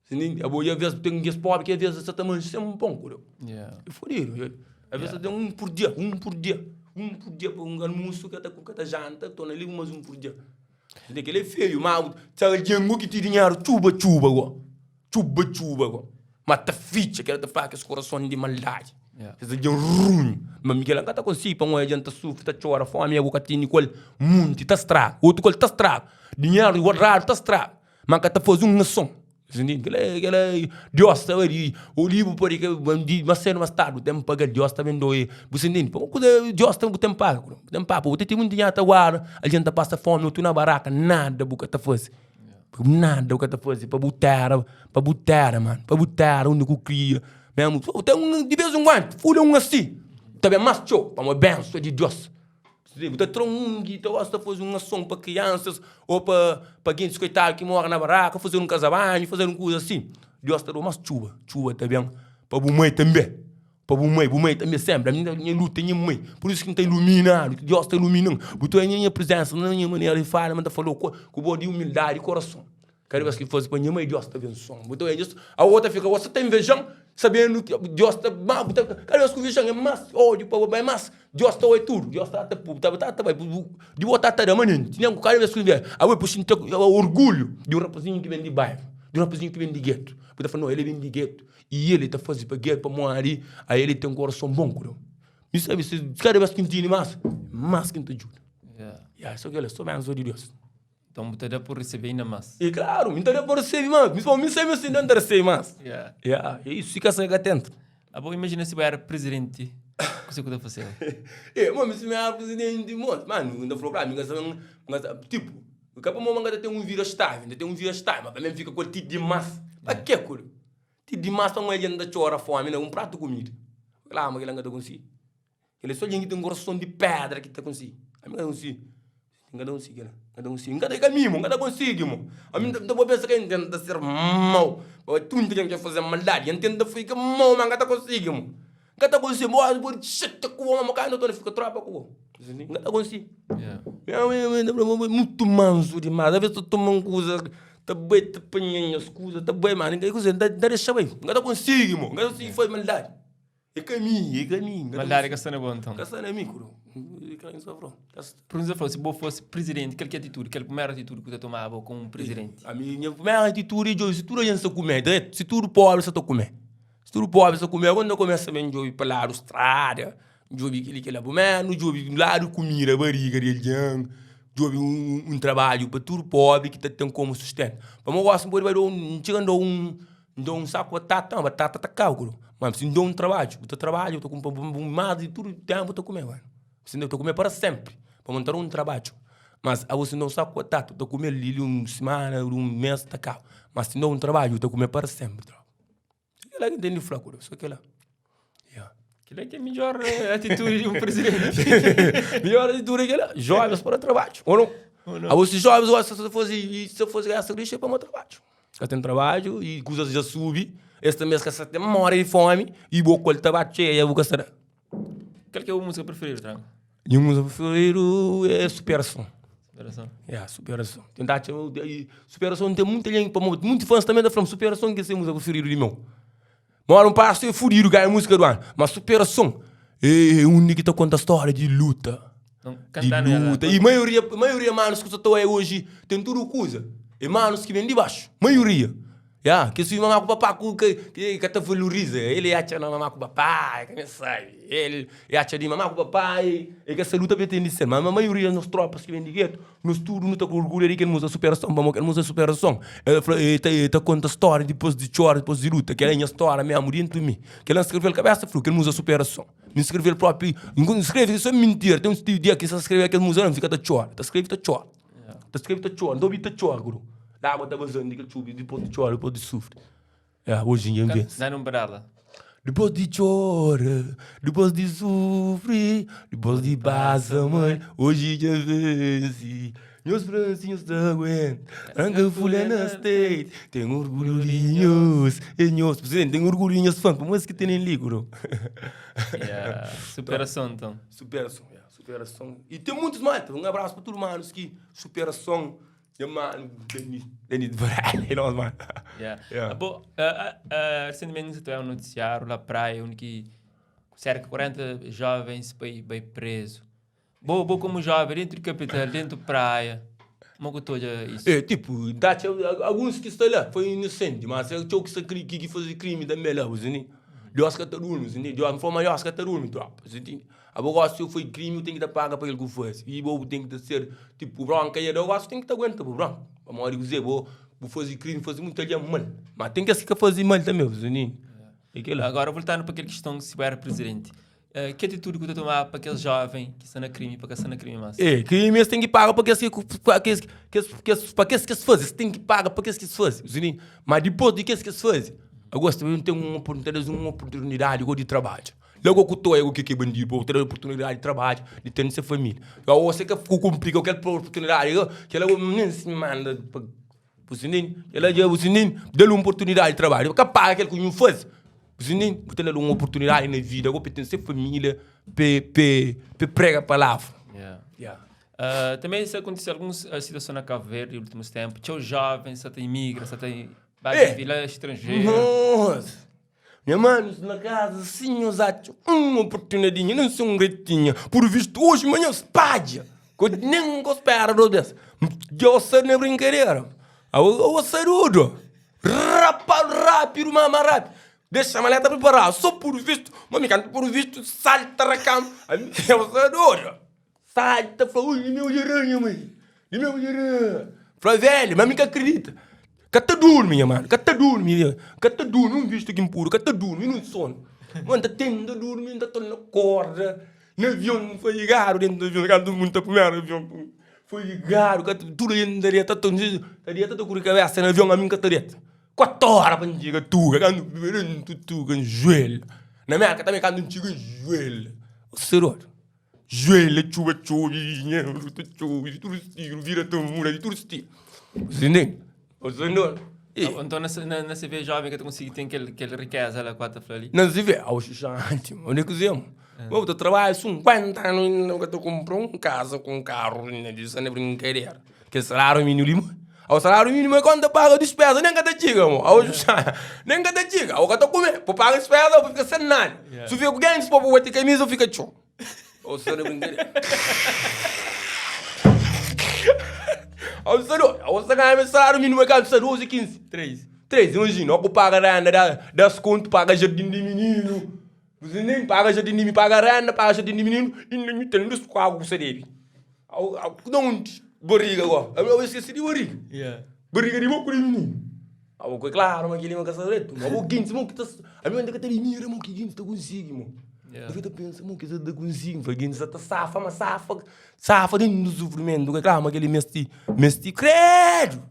S3: Entende? Abo i aves ten kes pobri ki aves sa ta manxe sen pon ku deu. É fudidu. Aves ta ten un pur dia, un pur dia, un pur dia pa un almusu ka ta ka ta janta, torna li mas un pur dia. Entende? Kel-la é feiu, ma sa algen ki ten dinheru txuba txuba go. Txuba txuba go. Ma ta fitxa kel ta fla kes korason di maldadi. Kes algen runhu. Ma mi kel-la N ka ta konsigi pamodi algen ta sufri, ta txora fomi, agu ka tene ku el. Munti ta straga, otu ku el ta straga. Dinheru guardadu ta straga. Ma N ka ta faze un ason. Kel-la kel-la Diós ta bai Olibu pode ka mas sedu mas tardi bu ten paga-l. Diós ta ben doi. Bu sta intende? Pamodi kuze Diós ta bu ten paga. Bu ten paga. Bu ta ten munti dinheru ta guarda, algen ta pasa fomi, otu na baraka, nada bu ka ta faze. Nada bu ka ta faze pa bu tera, pa bu tera, mano, pa bu tera undi ku kria mesmo. Ten un di vez en kuandu, fulha un asi, ta ben mas txeu, pamodi bensu é di Deus. Bu ta tra un ki ta gosta faze un ason pa kriansas o pa pa gentis koitadu ki mora na baraka, faze un kaza banhu, faze un kuza asi, Deus ta dau mas txuba, txuba ta ben pa bu mai tanbe. Pa bu mai, bu mai tanbe senpri. Ami nha luta é nha mai. Pur isu ki N ta iluminadu, ki Dios ta ilumina-m. Bu ta oja nha prizensa na nha manera di fala, ma N ta fala-u ku bo di umildadi di korason. Kada bes ki N faze pa nha mai, Dios ta abensoa-m. Bu ta oja a otra fika, bo sa ta inveja-m, sabendu ki Dios ta ma bu ta kada bes ku inveja-m é mas ódiu pa bo, é mas Dios ta oja tudu. Dios ta ta ta ta ta bai di bo ta ta da manenti. Nen ku kada bes ku inveja, abo é pa xinti orgulhu di un rapazinhu ki ben di bairu, di un rapazinhu ki ben di getu. Bu ta fla, no, el é ben di getu. I el ta faze pa gel pamodi a el ten korason bon ku Deus. Mi sabe si kada bes ki N tene mas, mas ki N ta djuda. Ya, so kel-la, so benson di Deus.
S2: Nton bu ta da pa resebe inda mas.
S3: E klaru, mi ta da pa resebe mas. Mi fla, mi sabe si N ta resebe mas.
S2: Ya.
S3: Ya, e isu, si ka sai ka tenta.
S2: Abo imajina si bu era prizidenti, kuzê ku ta fazeba?
S3: E, mo, mi si mi era prizidenti, mo, manu, N ta fla-u klaru, mi ka sa, N ka sa, tipu, ka pamodi ma N ka ta ten un vida stavel, N ta ten un vida stavel, ma pa mi N fika ku el ti dimas. Pa ke ku el? Ti dimas pa un algen ta txora fomi na un pratu kumida. Klaru ma kel-la N ka ta konsigi. Kel-la é so algen ki ten korason di pedra ki ta konsigi. Ami N ka ta konsigi. N ka ta konsigi kel-la. N ka ta konsigi. N ka ta, é ka mi mo, N ka ta konsigi mo. Ami N ta bo pensa ka N tenta ser mau. Pa tudu algen ki faze-m maldadi, N tenta fika mau ma N ka ta konsigi mo. N ka ta konsigi. Bo ora pode xatia ku bo ma N ka ta fika tropa ku bo. N ka ta konsigi. Mutu mansu dimas. Aves ta toma un kuza, ta bai ta panha nhas kuza, ta bai ma N ta dexa bai. N ka ta konsigi mo. N ka ta konsigi faze maldadi. É ka mi, é ka mi.
S2: Maldadi ka sta na bo nton.
S3: Ka sta na mi, kuru.
S2: Pergunta fla, si bo fosi prizidenti, kal ki atitudi, kel primeru atitudi ku ta tomaba komu prizidenti?
S3: Ami, nha primeru atitudi é djobe si tudu algen sta kume dretu, si tudu pobri sta ta kume. Si tudu pobri sta kume, agora N ta kumesa ben djobe pa ladu strada, djobe kili kila. Primeru nu djobe ladu kumida, bariga di algen, djobe un trabadju pa tudu pobri ki ta ten komu sustenta. Pamodi gosi N pode bai da un, N txiga N da un N da un saku batata, ma batata ta kaba ku Ma si N da un trabadju, bu ta trabadja, bu ta kunpra mas di tudu tenpu bu ta kume manu. Si bu ta kume para senpri, pamodi N ta da un trabadju. Mas abo si N da un saku batata, bu ta kume li li un simana, un mes ta kaba. Ma si N da un trabadju, bu ta kume para senpri tropa. Kila ki N ten di fla ku Deus, so kila. Ya.
S2: Kila ki é midjor atitudi di un prizidenti.
S3: Midjor atitudi é kila, jovens para trabadju, ou não? Abo si jovens gosta sa faze, sa faze essa lixo é pamodi trabadju. Ka ten trabadju i kuzas dja subi, es tanbe es ka sa ten more di fomi i bo ku el ta ba txeia bu ka sa da.
S2: Kal ki é bu múzika preferidu, Tranka?
S3: Nha múzika preferidu é Superason.
S2: Superason?
S3: Ya, Superason. Ten ta atxa Superason ten muita algen, pamodi munti fãs tanbe ta fla-m Superason ki é se múzika preferidu di meu. Ma ora un pasu é fudidu ganha múzika du anu, ma Superason é undi ki ta konta stória di luta. Di luta. I maioria, maioria manus ku sa ta oia oji ten tudu kuza. É manus ki ben di baxu, maioria. Ya, kes fidju mamá ku papá ku ka ki ka ta valoriza. El e atxa na mamá ku papá, e ka nem sabe. El e atxa di mamá ku papá e e ka sa luta pa e ten di ser. Ma maioria di nos tropas ki ben di getu, nos tudu nu ta ku orgulhu di kel musa superason, pamodi kel musa superason el fla e ta e ta konta stória dipôs di txora, dipôs di luta. Kel-la é nha stória mesmu dentu mi. Kel-la N skrebe-l kabésa flu, kel musa superason. N skrebe-l própi, N skrebe sô mintira. Ten uns dia ki N sta skrebe kel musa la, N fika ta txora, ta skrebe ta txora. Ta skrebe ta txora, nta obi ta txora guru. Água ta vazando di kel txubi, dipôs di txora, dipôs di sufri. Ya, oji ngen vense.
S2: Dá-nu un pedala.
S3: Dipôs di txora, dipôs di sufri, dipôs di pasa mal, oji dja vense. Nhos fla si nhos ta aguenta, ranka fulha na state. Ten orgulhu di nhos, é nhos. Presidente, ten orgulhu di nhos fã, pamodi es ki tenen li, guru.
S2: Yeah, superason, nton.
S3: Superason, ya. Superason. E tem muitos mais. Um abraço para tudo manos que superação. Nha mano, Denis, Denis Varela, e nós, mano.
S2: Yeah.
S3: Yeah.
S2: Bo, recentemente nós tivemos um noticiário lá praia onde que cerca de 40 jovens foi, foi preso. Bo, bo como jovem dentro de capital, dentro de praia, como que tu olha isso?
S3: É, tipo, dá alguns que estão lá, foi inocente, mas é que está que, que fazer crime também lá, você entende? Deus que tá dormindo, você entende? Deus, forma Deus que tá dormindo, tropa, você entende? Abo gosi se foi crime, bu ten ki ta paga pa kel ku faze. I bo bu ten ki ta ser, tipo, bronka i da gosi, ten ki ta aguenta bu bronka. Pamodi kuzê? Bo bu faze crime, faze muita algen mal. Ma ten kes ki ka faze mal tanbe, bu sta ntende? É kel-la.
S2: Agora, voltando pa kel kiston si bu era prizidenti, ki atitudi ku ta tomaba pa kes joven ki sta na krimi, pa ka sta na krimi mas?
S3: É, krimi es ten ki paga pa kes ki pa kes kes kes pa kes ki es faze, es ten ki paga pa kes ki es faze, bu sta ntende? Ma dipôs di kes ki es faze, agosi tanbe nu ten un oportunidadi, un oportunidadi go di trabadja. Logo ku toia ku ke bandidu pa ter oportunidadi di trabadju di ten se familia o se ka ku komplika kel oportunidadi kela nen si manda pa bu si ntende kela dja bu si ntende dal un oportunidadi di trabadju ka paga kel ku nhu fazi bu si ntende bu ta dal un oportunidadi na vida pa ten se familia pa prega palavra.
S2: Tanbe sa kontise alguns situason na Cabo Verde ultimus tempu txeu jovens sa ta imigra sa ta bai vive la estranjeru.
S3: Nossa! Nha manos na casa si nhos atxa un oportunidadinha nen se un gretinha por visto hoje manhã spadja ko nen ko spera dos bes dja sa na brinkadera awo sarudo rapa rapido mama rapido dexa maleta preparado so por visto ma mi kantu por visto salta rakama ami sarudo Salta fla, ui, di meu dja ranha, mãe. Di meu dja ranha. Fla, velho, mas mi ka acredita. Ka ta durmi, nha mano. Ka ta durmi. Ka ta durmi. Un visto ki N puru. Ka ta durmi, nun sono. Mano, ta tenta durmi, N ta torna korda. Na avion, N foi ligadu dentu di avion. Kantu N ta primeru avion, foi ligadu. Ka ta, tudu algen ta deta, ta deta, ta kuri kabesa na avion, ami N ka ta deta. 4 ora pa N txiga Tuga. Kantu N fika dentu Tuga, N juelha. Na Merka tanbe, kantu N txiga, N juelha. Ô, serodu. Juelha txuba txobi dinheru ta txobi di tudu stilu vida ta muda di tudu stilu Você entende? Você entende?
S2: Então na, na, na CV jovem que ta consegui tem kel, kel riqueza lá que ta fla ali.
S3: Na CV, ao xixante, onde é que zemo? Bom, ta trabalha 50 anos e nunca ta compra um casa com um carro, né? Isso não é brincadeira. Kel salário mínimo li, ao salário mínimo é quando paga despesa, nem ka ta txiga, mo. Ao nem ka ta txiga, ao ka ta kume, pa paga despesa, pa fika sem nada.
S2: Yeah.
S3: Se fica ku ganhos, pa bati camisa, fica txon. Ou só na brincadeira. Ao salário, ao salário, salário mínimo é quanto? 12, 15,
S2: 3.
S3: 3, imagina, ao que paga renda, dá 10 conto, paga jardim de menino. Você nem paga jardim de menino, paga renda, paga jardim de menino, e nem tem luz com água que você deve. Au, au, de onde? Barriga agora. Eu esqueci de barriga.
S2: Yeah.
S3: Barriga de boca de menino. Ah, é claro, mas aquele é uma casa direto. Mas o guinte, mo que tá. A mim ainda que tá de mira, mo que guinte tá consegue, mo.
S2: Yeah.
S3: Eu pensa, mo que tá consegue, foi guinte tá safa, mas safa, safa dentro do sofrimento. É claro, mas aquele mesti, mesti credo.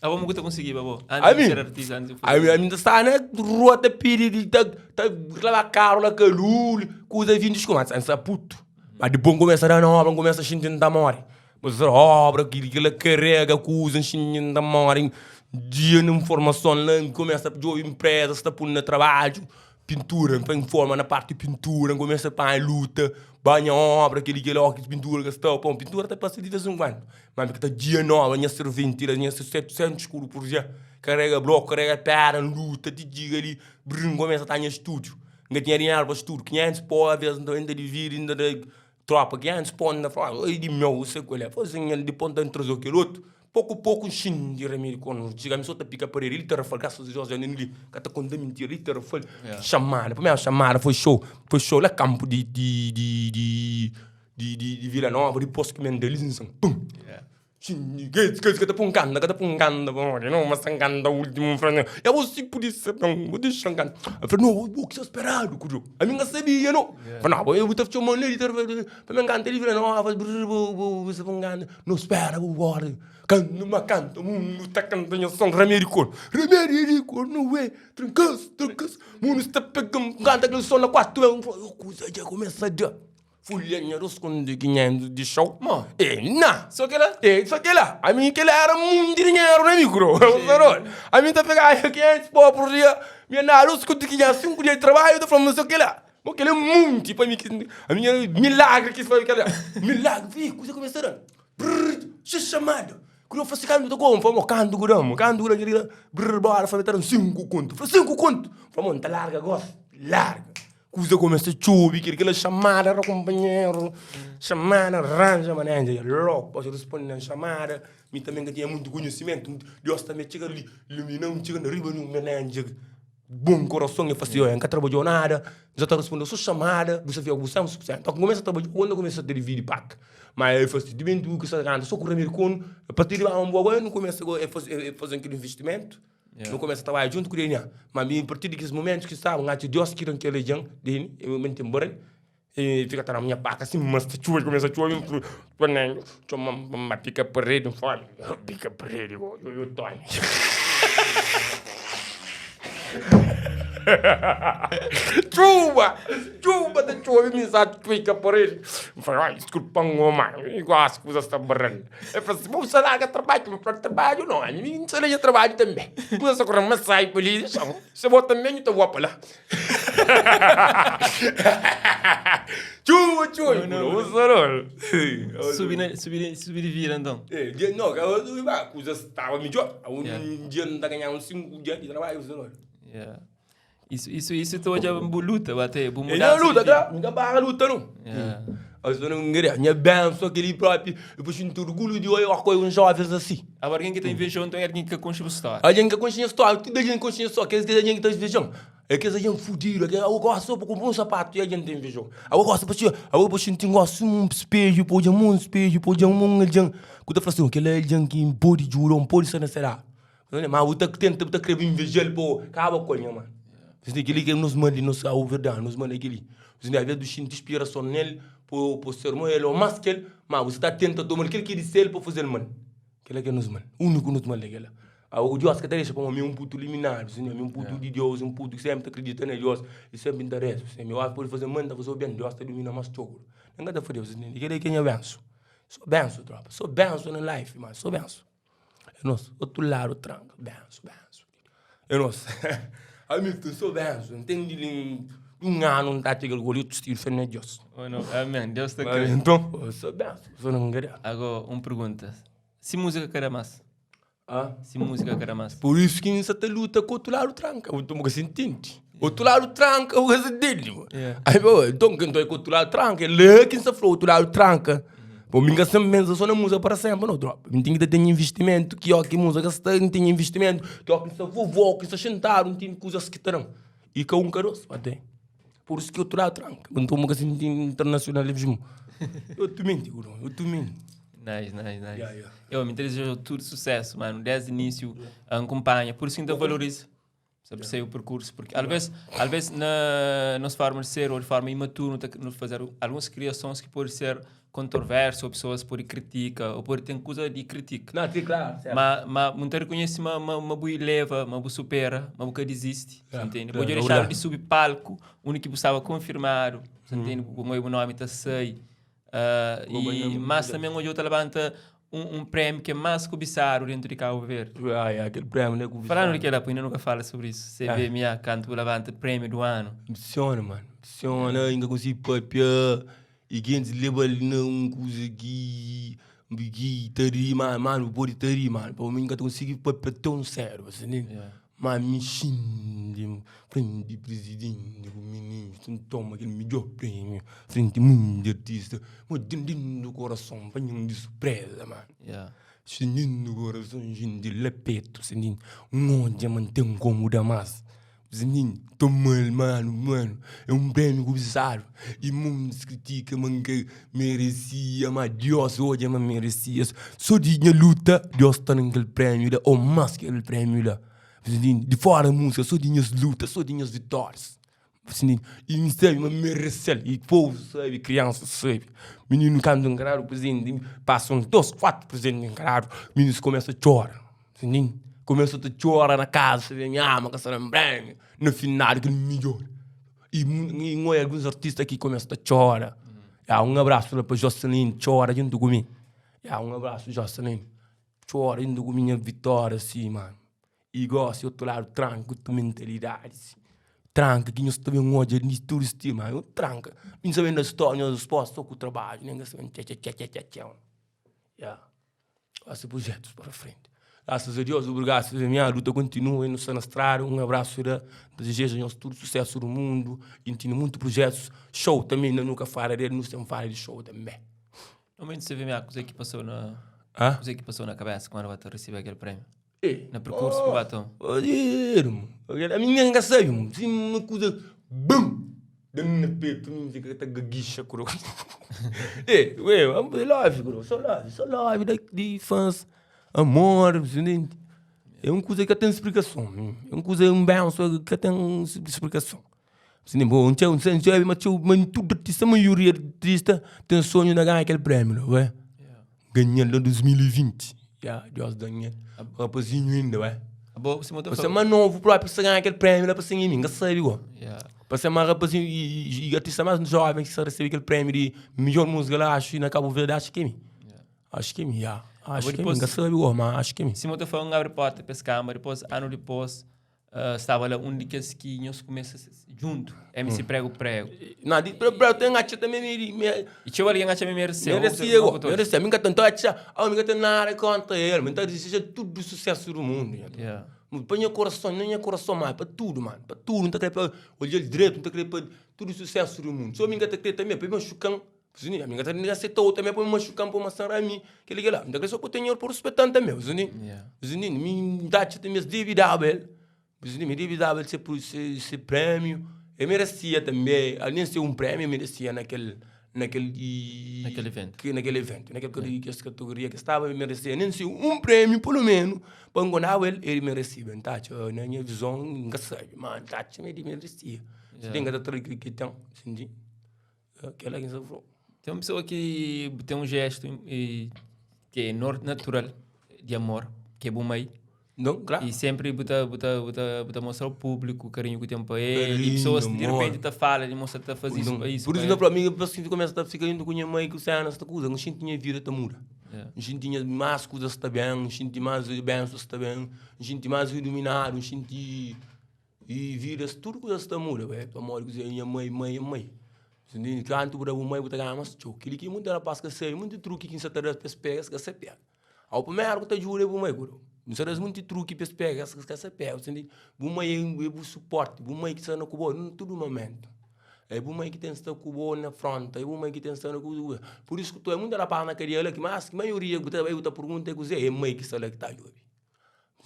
S2: Ah, bom, que tá conseguir, babo.
S3: A
S2: Antes de
S3: mim,
S2: ser artista, antes de
S3: a mim, a mim tá na rua tá pedindo, tá, tá lavar carro lá calul, coisa vindo descomados, antes puto. Mas depois começa a dar na obra, começa a sentir tá morre. Mas a obra que ela carrega, coisa, sentir tá morre. Dia na formação lá, começa a pedir empresa, está pondo na trabalho, pintura, põe forma na parte de pintura, começa a pôr luta, banha obra, aquele que lá, que pintura que está, pô, pintura tá passando de vez em quando. Mas que tá dia nova, minha servente, minha 700 escuro por dia, carrega bloco, carrega pedra, luta, te diga ali, brum, começa a estar em estúdio. Ainda tinha dinheiro para estudo, 500 pó, às vezes ainda divide, ainda da tropa, 500 pó, ainda fala, ai de meu, você qual é? Fala assim, ele de ponta trazer aquele outro. Poku poku N xinti ramedi konu txiga mi so ta pika paredi li ta rafal grasas a Deus dja li ka ta konta mintira li ta rafal xamada primeru xamada foi show foi show la kampu di di di di di di di Vila Nova dipos ki mi anda li nsan pum xinti kes kes ka ta pun kanta ka ta pun kanta pamodi no ma sta kanta ultimu fla nha bo si pudi ser bu dexa kanta el fla no bo ki sta speradu ku ami N ka sabia no fla no bo ta txoman li ta Pa mi nkanta di Vila Nova, brr bu bu bu sa bu nkanta No spera bu bora Kantu ma kanta mundu ta kanta nha son Ramedi kor, ramedi di kor no we Trankas, trankas, mundu sta pega-m Nkanta kel son na 4 ben Fla, oh kuza dja kumesa da Fulha nha responde 500 di xau
S2: Mo?
S3: E na!
S2: So kela?
S3: E so kela! Ami kela era munti dinheru na mi kro Ami ta pegaba 500 pó por dia Mi andaba 2 ku 500 5 dia di trabadju ta fla-m so kela Bo kel é munti pa mi ki ami é milagre ki foi kel milagre fi kuza kumesa da brrr xe chamada ku no fasi kantu ta como fla mo kantu ku da mo kantu ku da kel la brrr bora fla ta dan 5 kontu fla 5 kontu fla mo nta larga gosi larga kuza kumesa txobi kel kel chamada ra kumpanheru chamada ranja manenja logo pa responde na chamada mi também ka tinha muito conhecimento Deus também txiga li iluminam txiga na riba di un manenja Bon korason, el fla si, Oia, N ka trabadjau nada, N sa ta responde-u so xamada, bu sa fia ku bu 100%. Tok N kumesa trabadja, N ta kumesa ta dividi pak. Ma el fla si, Timenti bu ki sa kanta so ku Ramedi Konu, a partir di ba bu agora nu kumesa e faze kel investimentu, nu kumesa trabadja djuntu ku DNA. Ma mi, a partir di kes mumentus ki staba, N atxa Deus ki da-m kel algen, DNA, mi N ten barel, e fika ta da-m nha paka si, mas ta txuba, kumesa txuba, N txoma-m pa N ba pika paredi, N fla, Pika paredi go, yo Tony. Txuba, txuba ta txobe, mi sa pika paredi. N fla, ai, diskulpa-m go, ma, gosi kuza sta barral. El fla si, bu sa larga trabadju? N fla, trabadju no, ami N sa na trabadju tanbe. Kuza sta kore-m, ma sai pa li, dexa-m. Se bo tanbe, nhu ta voa pa la. Txuba, txuba,
S2: Subi na, subi di, subi di vida então.
S3: É, dia, não, eu, coisa estava melhor. Um yeah. dia não tá ganhando 5 dias de trabalho, você não.
S2: Yeah. Isso, isso, isso tu hoje bu luta, bate, bu
S3: mudança. Não luta, tá? Nunca barra luta não.
S2: Yeah.
S3: Eu não queria, minha benção aquele próprio, eu sinto orgulho de olhar com uns jovens assim.
S2: Agora alguém que tá invejando, então é alguém que conhece a história.
S3: Alguém que conhece a história, tudo alguém que conhece a história, aqueles que alguém que tá invejando. É kes algen fudidu, é eu gosto só pa kunpra un sapatu i algen ta inveja-u. Abo gosta pa txiga, abo pa xinti un gosta sima un spedju, pa odja un spedju, pa odja un algen ku ta fla sin, kel-la é algen ki N pode djuda, N pode sta na se ladu. Ma bu ta tenta, bu ta krê inveja-l pa kaba ku el, nha manu. Kel-li ki é nos mal di nos kabuverdianu, nos mal é kel-li. Alvês bu xinti inspirason nel pa ser ma el ô más ki el, ma bu sta ta tenta toma-l kel ki é di sel pa faze-l mal. Kel-la ki é nos mal, úniku nos mal é kel-la. Ago Dios ka ta dexa pamodi mi é un putu liminadu, sinhor, mi é un putu di Deus, un putu ki senpri ta kridita na Deus i senpri N ta reza, sinhor. Mi óras pode faze mal, N ta faze-u ben, Deus ta dumina más txeu. N ka ta fla Deus, sinhor, kel-li ki é nha bensu. So bensu, tropa, so bensu na life, man, so bensu. É nos, otu ladu tranka, bensu, bensu. É nos. Ami N ten so bensu, N ten di li un anu N ta atxa kel gol i otu stilu, fé na Deus.
S2: Oh, no. Amén. Deus ta kre.
S3: Nton, so bensu, so na N
S2: Ago, un pergunta. Si múzika ka da más?
S3: Ah?
S2: Si múzika ka da más.
S3: Por isso ki N sa ta luta ku otu ladu tranka. Bu ka sa intende. Otu ladu tranka, bu ka sa intende.
S2: Yeah.
S3: Aí, pô, então, então é ku otu ladu tranka. É lá ki N sa fla otu ladu tranka. Pô, mi ka sa pensa só na múzika para sempre, não, tropa. Mi ten ki ta ten investimento, ki ó ki múzika sta, N ten investimento, ki ó ki N sa vovó, ki N sa xintadu, N ten kuzas ki ta da-m. E ka un, ka dos, até. Por isso ki otu ladu tranka. Nton bu ka sinti internacionalismo. Eu tu menti, guru. Eu tu menti.
S2: Nice, nice, nice.
S3: Yeah, yeah.
S2: Eu me desejo tudo sucesso, mano. Desde o início, acompanha. Por isso que eu valorizo. Sabe, yeah. sei o percurso. Porque às vezes, às vezes na nossa forma de ser ou de forma imatura, nos fazer algumas criações que podem ser controverso, ou pessoas podem criticar, ou pode ter coisa de critica.
S3: Não, tem claro, certo.
S2: Mas, mas muita reconhece, mas, mas, mas bu leva, mas bu supera, mas bu ka desiste.
S3: Yeah,
S2: entende?
S3: Yeah,
S2: Pode deixar de subir palco, onde que bu estava confirmado, hum. entende? O meu nome tá sai. E, mas também hoje eu te levanta um prêmio que é mais cobiçado dentro de Cabo Verde.
S3: Ah, é, aquele prêmio, né? Cobiçado.
S2: Falando de que lá, ainda nunca fala sobre isso. CVMA, canto levanta prêmio do ano.
S3: Emociona, mano. Emociona, ainda consigo papia. E gentis leba-l na un kuza ki ki ta ri, ma mano bu pode ta ri, mano, pa mi N ka ta konsigi papia tãu sériu, bu ntende? Ma mi xinti frenti prizidenti ku ministru, N toma kel midjór prémiu frenti mundu di artista, ma dentru di korason panha-m di surpreza, mano. Xintindu korason xinti la petu xinti un odja ma n'ten komu da mas xinti tomal manu manu é un prémiu kubisadu i muntis kritika ma n'ka meresia ma Dios odja ma n'meresia so di nha luta Dios ta dan kel prémiu la o mas ki kel prémiu la xinti di fora músika so di nhas luta so di nhas vitórias. I N sabe ma N merese-l I povu sabe, kriansa sabe Mininu kantu nkaradu prizenti Pasa uns dos, kuatu prizenti nkaradu Mininus kumesa txora Kumesa ta txora na kaza Sabe nha ama ka sta da-m prémiu Na final kel midjor I N oia alguns artista ki kumesa ta txora Ya, un abrasu la pa Jocelyn Txora djuntu ku mi Ya, un abrasu Jocelyn Txora djuntu ku mi nha vitória si, manu I gosi otu ladu tranka otu mentalidadi si tranka ki nhos ta ben odja di tudu stil ma eu tranka mi nsa ben da stória nhos resposta so ku trabadju nen ka sa ben txetxetxetxetxe ya gosi projetus para frenti grasas a Deus obrigadu se minha luta kontinua nu sta na strada un abrasu da ta dizeja nhos tudu susesu du mundu i N tene muntu projetus show tanbe inda nu ka fala del nu sen fala di show tanbe.
S2: Normalmenti CVMA kuzê ki pasau na kuzê ki pasau na kabesa kandu ba ta resebe kel prémiu? Na perkursu ku ba ta.
S3: Irmon, ami nen ka sabe, si uma kuza bum! Da-m na petu, mi fika ta gagixa kuro. E, ué, love kuro, so love, so love di fãs, amor, é un kuza ki ka ten splikason, é un kuza, un benson ki ka ten splikason. Bo, N sabe ma txeu, ma tudu artista, maioria di artista ten sonhu na ganha kel prémiu la, ué. Ganha-l na 2020, ya, Deus da-m el. Rapazinhu inda, ué.
S2: Abo, sima ta
S3: Pa ser más novu própi sa ganha kel prémiu la pa ser mi, N ka sabe go. Pa ser más rapazinhu i artista más jóven ki sa resebe kel prémiu di midjór múzika la, axu na Kabu Verdi, axu ki é mi. Axu ki é mi, ya. Axu ki é mi, N ka sabe go, ma axu ki é mi.
S2: Sima ta fla, N abri porta pa es kamba, dipôs, anu dipôs, Staba la un di kes ki nhos kumesa djuntu, MC Prego Prego.
S3: Na, di Prego Prego ten atxa tanbe mi, mi.
S2: I txeu algen atxa mi mereseu.
S3: Meresia go, meresia. Mi ka ta atxa, oh, mi ka ten nada kontra el, mi ta dizeja tudu susesu du mundu. Yeah. Pa nha korason, na nha korason, ma pa tudu, man, pa tudu, N ta kre pa odja-l dretu, N ta kre pa tudu susesu du mundu. So mi ka ta kre tanbe pa el machuka-m. Zuni, ami ka ta asetou tanbe pa machuka-m, pa masara mi, keli kela. Mi ta kre so pa ten pa ruspeta-m tanbe, zuni. Zuni, mi N ta atxa tanbe es debe daba el, zuni, mi debe daba el se se prémiu. El meresia tanbe, alén ser un prémiu, el meresia na kel, na kel
S2: Na kel iventu.
S3: Na kel iventu, na kel kes kategoria ki staba, el meresia nen ser un prémiu pelu menu pa N ngonaba el, el meresiba. N ta atxa, na nha vizon, N ka sabe, ma N ta atxa ma el meresia. Si ten ka ta tra kel ki ten, zuni. Kel-la ki N sta fla-u.
S2: Ten un pesoa ki bu ten un jestu i ki é natural di amor, ki é bu mai.
S3: Não, klaru.
S2: I senpri bu ta bu ta bu ta bu ta mostra ao públiku karinhu ki bu ten pa el. I pesoas di repenti ta fala di mostra ta faze isu pa isu.
S3: Pur isu N ta fla, mi pa si kumesa ta fika djuntu ku nha mai ku sénas ta kuza, N xinti nha vida ta muda. N xinti nha más kuzas ta ben, N xinti más bensons ta ben, N xinti más iluminadu, N xinti. I vidas tudu kuzas ta muda bai pamodi kuzê nha mai mai é mai Entende? Kantu bu da bu mai bu ta ganha más txeu kel-li ki munti rapaz ka sabe munti truki ki N sa ta da-s pa es pega es ka sa pega Au primeru ki ta djuda é bu mai ku N sa da-s munti truki pa es pega es ka sa pega Entende? Bu mai é bu suporti bu mai ki sta na ku bo na tudu momentu É bu mai ki ten sta ku bo na fronta é bu mai ki ten sta na ku Pur isu ki tu munti rapaz na kadia la ki más ki maioria bu ta bai bu ta pergunta é kuzê é mai ki sta la ki ta djobe.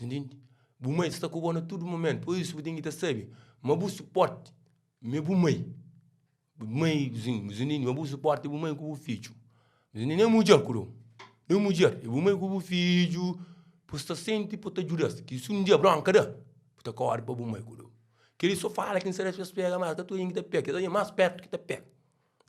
S3: Entende? Bu mai sta ku bo na tudu momentu. Por isu bu ten ki ta sabe ma bu suporti ma é bu mai. Bu mai, entende? Ma bu suporti é bu mai ku bu fidju. Entende? Nen mudjer ku do. Nen mudjer, é bu mai ku bu fidju. Bu sta senti pa ta djuda-s. Ki si un dia bronka da, bu ta kóre pa bu mai ku do. Kel-li so fala ki N sta da es pega, mas ka tudu algen ki ta pega. Kes algen más pértu ki ta pega.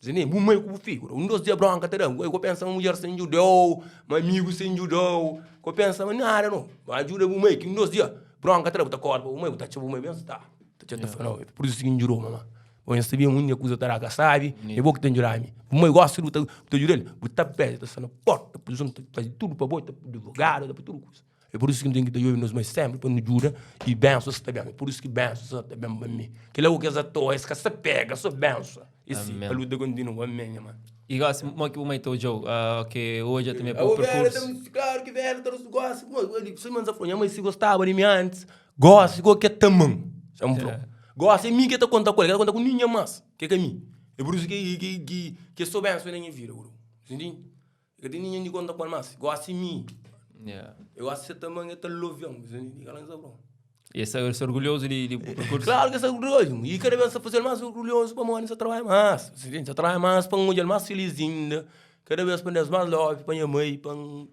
S3: Zini, bu mai ku bu fidju, un dos dia bronka ta da, ko pensa ma mudjer sta djudau, ma amigu sta djudau, ko pensa ma nada no, ma djuda bu mai ki un dos dia bronka ta da, bu ta korda pa bu mai, bu ta atxa bu mai ben sta, ta txeu ta fla nau, pur isu ki N djudau mama, bo nha sabia mundia kuza ta da ka sabi, é bo ki ta djuda mi, bu mai gosta di bu ta djuda-l, bu ta pede, ta sta na porta, ta faze tudu pa bo, ta advogadu, ta tudu kuza. É pur isu ki nu ten ki ta djobe nos mai sénpri pa nu djuda i bensons ta ben. É pur isu ki bensons ta ben pa mi. Kel-la ku kes atoa, es ka sta pega, so benson. I si, pa luta kontinua. Amén, nha mano.
S2: I gosi, mo ki bu mai ta odja-u? Ke odja tanbe pa bu perkursu?
S3: Klaru ki velha ta gosi, sima N ta fla, nha mai si gostaba di mi antis, gosi go ke ta ama-m. Xa N fla-u. Gosi é mi ke ta konta ku el, ke ta konta ku ningen mas ke ka mi. É pur isu ki é so benson na nha vida, bro. Ntende? Ka ten ningen di konta ku el mas, gosi mi.
S2: Yeah.
S3: Eu acho que também é tão louvião, mas eu nem digo lá
S2: E esse é orgulhoso de, de percurso?
S3: Claro que é orgulhoso. E cada vez fazer mais orgulhoso para morrer, você trabalha mais. Você entende? Você trabalha mais para um olhar mais feliz ainda. Cada vez para mais love, para minha mãe, para um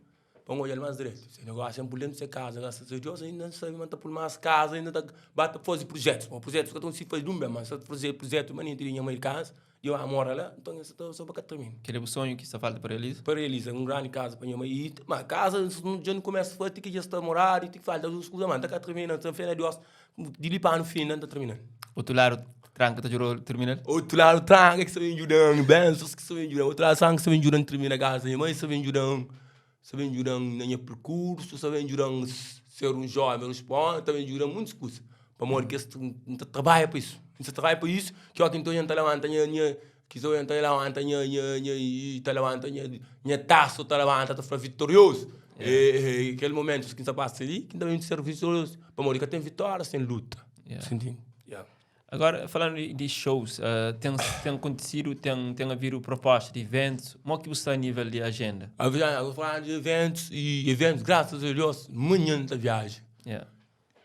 S3: para um olhar mais direito. Esse negócio é por dentro de casa, graças a Deus, ainda não sabe, mas tá por mais casa, ainda tá bate fazer projetos. Bom, projetos que estão se fazendo bem, mas fazer projeto, mas nem tinha minha mãe de casa, e eu moro lá, então isso tá só para terminar.
S2: Aquele é o sonho que só falta para realizar?
S3: Para realizar um grande casa para minha mãe. E, mas casa, já não começa a fazer, que já está a morar, e tem que falta duas coisas, mas tá terminando, tá fé Deus, de limpar no fim, não tá terminando.
S2: Outro lado, tranca, tá jurou terminar?
S3: Outro lado, tranca que se vem ajudando, bênçãos que se vem ajudando. Outro lado, sangue que se vem ajudando, termina a casa. Minha mãe se vem ajudando, se vem ajudando na minha percurso, se vem ajudando ser um jovem responde, também ajudando muitas coisas. Para morrer que este não trabalha para isso. Não trabalha para isso, que eu então gente levanta minha minha que sou então levanta minha minha minha e tá levanta minha minha taça, tá levanta, tá ficar vitorioso. E, e, aquele momento que você passa ali, que também ser vitorioso. Para morrer que tem vitória sem luta.
S2: Yeah.
S3: Sentindo? Yeah.
S2: Agora, falando de, de shows, uh, tem, tem acontecido, tem, tem havido proposta de eventos, como é que você está a nível de agenda?
S3: A viagem, vou falar de eventos e eventos, graças a Deus, amanhã tá viagem.
S2: Yeah.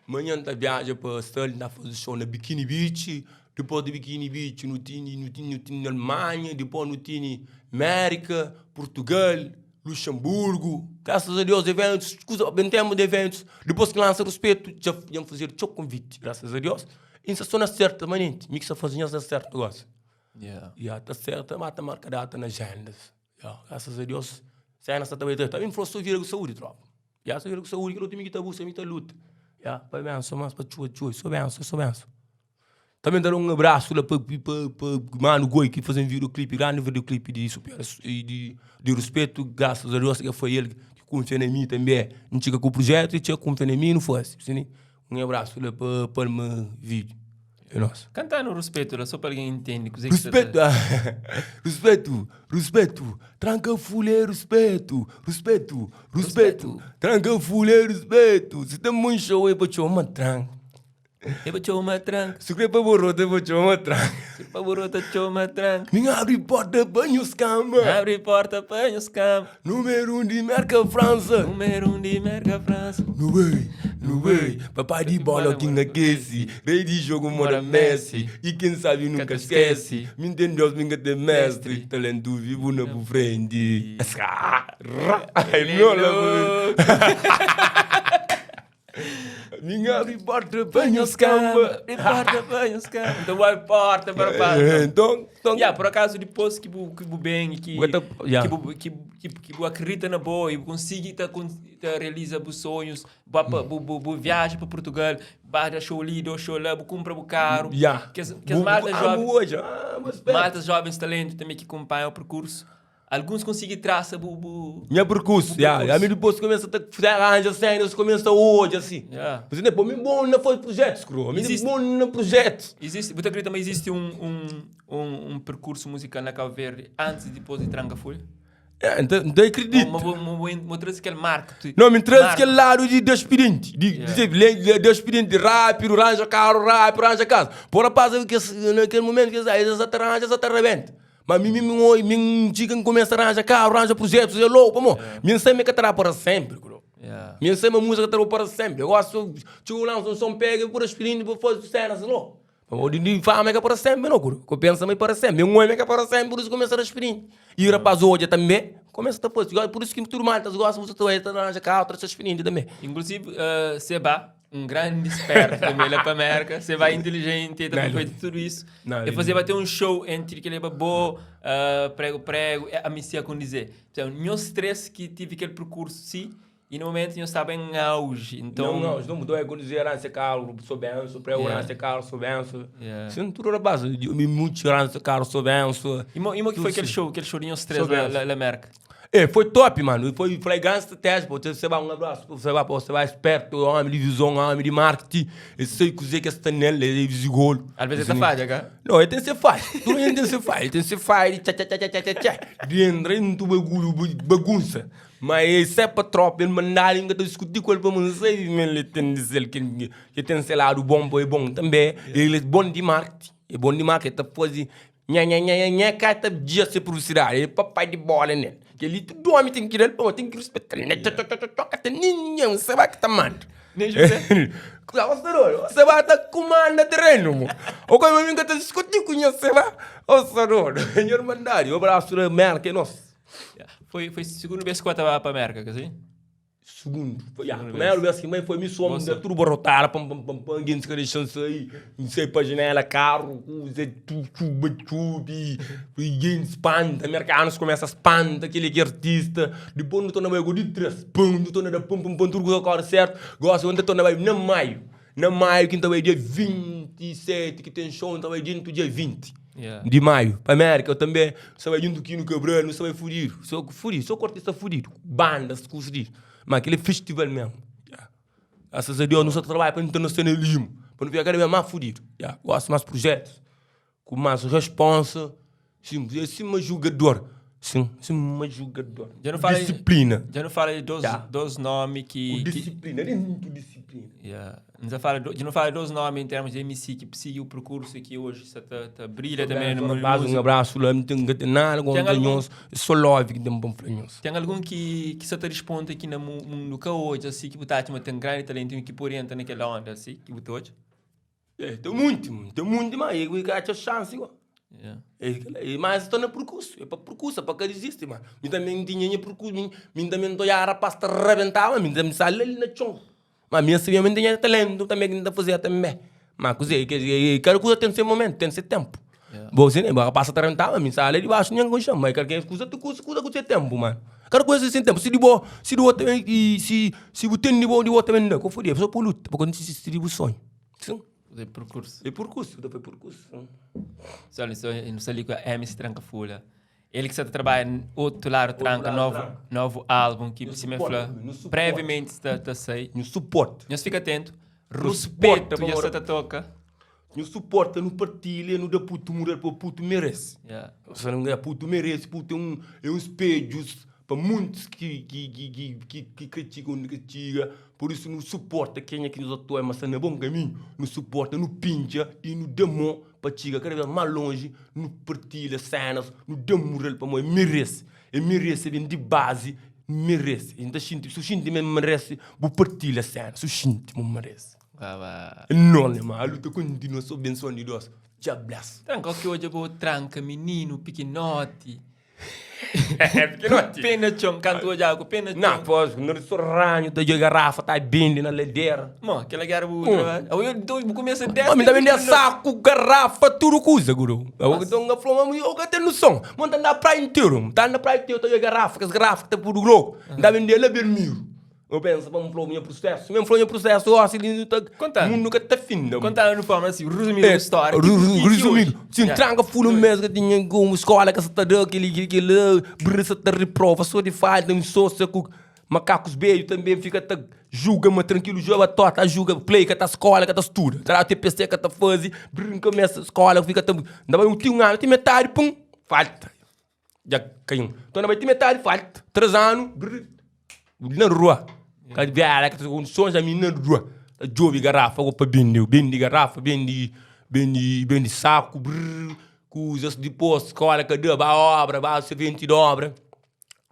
S3: Amanhã tá viagem para Stanley, tá fazer show na Bikini Beach, depois de Bikini Beach no tinha, no tinha, no tinha Alemanha, depois no tinha América, Portugal, Luxemburgo. Graças a Deus, eventos, escusa, bem tempo de eventos. Depois que lança respeito, já iam fazer teu convite, graças a Deus. Isso só na certa, manente. Me que só fazia certo negócio.
S2: Yeah.
S3: Yeah, tá certo, mas tá marca data na agenda. Yeah, graças a Deus. Cena está também, também foi só vira com saúde, tropa. Yeah, só vira com saúde, que eu tenho que estar buscando, muita luta. Yeah, para benção, mas para chua, chua, sou benção, sou benção. Também dar um abraço lá para para Mano Goi, que fazem videoclipe, grande videoclipe de super, e de, de respeito, graças a Deus, que foi ele que confia em mim também. Não tinha com o projeto, e tinha confia em mim, não foi assim. Um abraço lá para para o vídeo. É nosso.
S2: Cantar no respeito, lá, só para alguém entender. que você
S3: Respeito, respeito, respeito, tranca fulha, respeito, respeito, respeito, tranca fulha, respeito. Se tem muito show, eu vou te uma tranca.
S2: Eu vou te uma tranca.
S3: Se quer para borrota, eu vou te uma tranca.
S2: Se para borrota, te uma tranca.
S3: Nem abre porta, banho os cama.
S2: Abre porta, apanha os cama.
S3: Número 1 de Merca França.
S2: Número 1 de Merca França.
S3: No way, no way. Papai de bola, quem aquece. Rei de jogo, mora Messi. E quem sabe nunca esquece. Me entendeu, me tem mestre. Talento vivo na frente. Ai, não, não. Minha abre porta, banho os cama.
S2: Abre porta, apanha os cama. Então vai porta para porta.
S3: Então, então.
S2: Yeah, por acaso, depois que bu, que bu bem, que,
S3: Bota- yeah.
S2: que, bu, que, que, que bu acredita na boa e bu consegue tá, con- tá realiza bu sonhos, bu, bu, bu, bu viaja para Portugal, vai dar show ali, dá show lá, bu compra bu carro.
S3: Yeah.
S2: Que as, que as
S3: Bu-
S2: maltas
S3: ah,
S2: jovens,
S3: hoje, ah, mas espera.
S2: maltas jovens talento também que acompanham o percurso. Alguns conseguem traçar bu, bu,
S3: Minha percurso, yeah.
S2: percurso.
S3: A mim depois começa a fazer arranja cenas, começa hoje assim.
S2: Yeah.
S3: Mas ainda, pô, mim bom não foi projetos, cru. A mim
S2: Existe-
S3: bom no projeto.
S2: Existe, você acredita, mas existe um, um, um, um percurso musical na Cabo Verde antes e depois de Tranca Folha?
S3: É, então, então acredito.
S2: Uma, uma, uma, uma, traz aquele marco. tu-
S3: Não, me traz
S2: marco.
S3: aquele lado de despedinte. De,
S2: Yeah.
S3: de, de, de despedinte rápido, arranja carro rápido, arranja casa. Por rapaz, que esse- naquele momento que eles arranja, eles arrebenta. Mas mim, mim, mim, mim, chica começa a arranjar carro, arranja projetos, é louco, amor. Mim sempre que terá para sempre, cru.
S2: Yeah.
S3: Minha sempre a música terá para sempre. Eu gosto, tio lança um som, pega, por aspirina, vou fazer cenas, louco. O de fama é que é para sempre, não, cru. Que eu penso também para sempre. Meu homem é que é para sempre, por isso começa a aspirina. E o rapaz hoje também começa a fazer. Por isso que tudo mais, gosta, você também, arranja carro, traz aspirina também.
S2: Inclusive, uh, Seba, um grande esperto também lá para a América. Seba é inteligente, também
S3: Não,
S2: foi de tudo isso.
S3: Não,
S2: Eu fazia bater um show entre que ele é babô, uh, prego, prego, a missa com dizer. Então, nenhum stress que tive aquele percurso, sim, e no momento eu estava em auge. Então,
S3: Não, não, não mudou, é quando dizer arranca carro, sou benção, prego
S2: Yeah.
S3: arranca carro, sou benção.
S2: Yeah.
S3: Sim, tudo rapaz, eu me muito arranca carro, sou benção.
S2: E mo, e mo que
S3: Tudo
S2: foi aquele
S3: sim.
S2: show, aquele show de stress
S3: Sou
S2: lá,
S3: benção.
S2: lá, lá América?
S3: É, foi top, mano. Foi, foi grande estratégia, pô. Você vai um abraço, pô. Você vai, pô, você vai esperto, homem de visão, homem de marketing. Eu sei que o Zé que está nele, ele é visigolo.
S2: Às vezes é falha, cara.
S3: Não, ele tem que ser falha. Tudo ele tem que ser falha. Ele tem que ser falha. Tchá, tchá, tchá, tchá, tchá, tchá. De entrar em tu bagulho, bagunça. Mas esse é pra tropa, ele mandar, ele tá discutir com ele pra não sei, mas ele tem que dizer que ele tem esse lado bom, pô, é bom também. Ele é bom de marketing. É bom de marketing, tá fazendo. Nha, nha, nha, nha, nha, cada dia se publicidade. Ele é papai de bola nele. Kel-li tudu ómi ten ki da-l pamodi ten ki ruspeta-l. Ka ten ningen, Seba ki ta manda.
S2: Nen José.
S3: Ô sta dodu, Seba ta kumanda terenu mo. Ô koi ma mi ka ta diskuti ku nha Seba. Ô sta dodu, nha irmandadi, abrasu da Merka é nos.
S2: Foi, foi segundu bes ki bu ta ba pa Merka, ka si?
S3: Sugundu, foi, ya, primeru bes ki mai foi mi so, mi da tudu barotadu, pam pam pam pam, gentis ka dexa-m sai, N sai pa janela, karu, kuza, tu txuba txubi, gentis spanta, merkanus kumesa spanta, kel-li ki é artista, dipôs nu torna bai ku di três, pum, nu torna da pum pum pum, tudu kuza kóre sértu, gósi N ta torna bai na maiu, na maiu ki N ta bai dia 27 ki ten xou, N ta bai dentu dia 20 di maiu pa Mérika, tanbe N sta bai djuntu ku Kino Cabral, nu sta bai fudidu, so fudidu, so ku artista fudidu, bandas, kuza di, ma kel-li é festival mesmu. Grasas a Deus nu sta ta trabadja pa internasionalismu, pa nu fika kada bes más fudidu. Ya, gosi más prujetus, ku más responsa, sim, é sima jugador, sim, sima jugador.
S2: Dja nu fala di-
S3: Disiplina.
S2: Dja nu fala di dos,
S3: Ya.
S2: dos nomi ki,
S3: Ku
S2: ki
S3: disiplina, di mutu disiplina.
S2: Ya. Nu ta fala do, dja nu fala di dos nomi em termos di MC ki sigi o percurso ki hoje sta ta, ta brilha também no mundo di
S3: Rapaz, un
S2: música.
S3: abrasu la, N ten ka ten nada
S2: Ten
S3: kontra
S2: algun-
S3: nhos, é só love ki ten pa N fla nhos.
S2: Ten algun ki, ki sa ta disponta ki na mundu ka odja si ki bu ta atxa ma ten grandi talentu i ki pode entra na kel onda si ki bu ta odja?
S3: É, ten munti, ten munti ma e ka atxa xansi go.
S2: Yeah.
S3: É kela, e mas sta na perkursu, é pa perkursu, é pa ka disisti ma. Mi tanbe N tinha nha perkursu, mi, mi tanbe N ta odjaba rapaz ta rabentaba, mi tanbe sa la li na txon. Ma mi N sabia ma N tinha talentu tanbe ki N ta fazia tanbe. Ma kuzê, ke, kada kuza ten se momentu, ten se tenpu. Bo si ne, rapaz sa ta rentaba, mi sa la di baxu nen konxen, ma kalker kuza tu kuza kuza ku se tempu mano. Kada kuza se tempu, si di bo, si di bo ta i si si bu ten di bo di bo ta ben da, ko fode, so bu luta pa ka disisti di bu sonhu. Sim.
S2: É perkursu.
S3: É perkursu, ta fai perkursu.
S2: Só li, só nu sta li ku MC Tranka Fulha. Ele ki sta ta trabadja otu ladu tranka, novu, novu álbum ki sima el fla, brevemente sta ta sai.
S3: Nhu suporta.
S2: Nhos fika atentu. Ruspetu dja sta ta toka.
S3: Nu suporta, nu partilha, nu da putu mural pa putu merese.
S2: Yeah.
S3: Sa nu da putu merese, putu é un é un spedju pa muntus ki ki ki ki ki ki ka txiga undi ka txiga. Pur isu nu suporta kenha ki nos atoia ma sta na bon kaminhu, nu suporta, nu pintxa i nu da mon pa txiga kada bes más lonji, nu partilha senas, nu da mural pamodi e merese. E merese ben di bazi, merese. E nu ta xinti, si bu xinti ma e merese, bu partilha sena, si bu xinti ma bu merese. Enorme, ma a luta continua so benson di Deus. Jah bless.
S2: Tranka o ki odja bo tranka mininu pikinoti.
S3: Pikinoti.
S2: Pé na txon, kantu odja ku pé na txon.
S3: Na, pos, na restaurante, ta djoga garrafa, ta bende na ladera.
S2: Mo, kela ki era bu trabadju. Abo eu, então, bu kumesa dez.
S3: Mi ta bende saku, garrafa, tudu kuza, guru. Abo então nga fla, ma eu ka ten noson. Mo ta anda praia interu, ta anda praia interu ta djoga garrafa, kes garrafa ki ta pudu grogu. Nta bende la Belmiro. Eu pensa pa N fla-u nha prusesu. Mi N fla-u nha prusesu gosi li nu ta
S2: Konta-nu.
S3: mundu ka ta finda.
S2: Konta-nu di forma asi, resumidu
S3: É,
S2: bu stória.
S3: ru-
S2: Ti-
S3: ru-
S2: ti- ti
S3: resumidu.
S2: oji.
S3: Sin
S2: Ya.
S3: tranka fula un mes ka tinha como skola ka sa ta da keli keli kela, brr sa ta reprova so di falta un sosa ku makakus bedju tanbe fika ta juga ma trankilu joga tota juga play ka ta skola ka ta studa ta da TPC ka ta fazi brr kumesa skola fika ta nda bai ti un anu ti metadi pum falta. Dja kai un. Torna bai ti metadi falta 3 anu brr na rua. Ka vera ka kondisons ami na rua. Ta djobi garafa go pa bende, bende garafa, bende bende bende saku brr kuzas dipos skola ka da ba obra ba serventi di obra.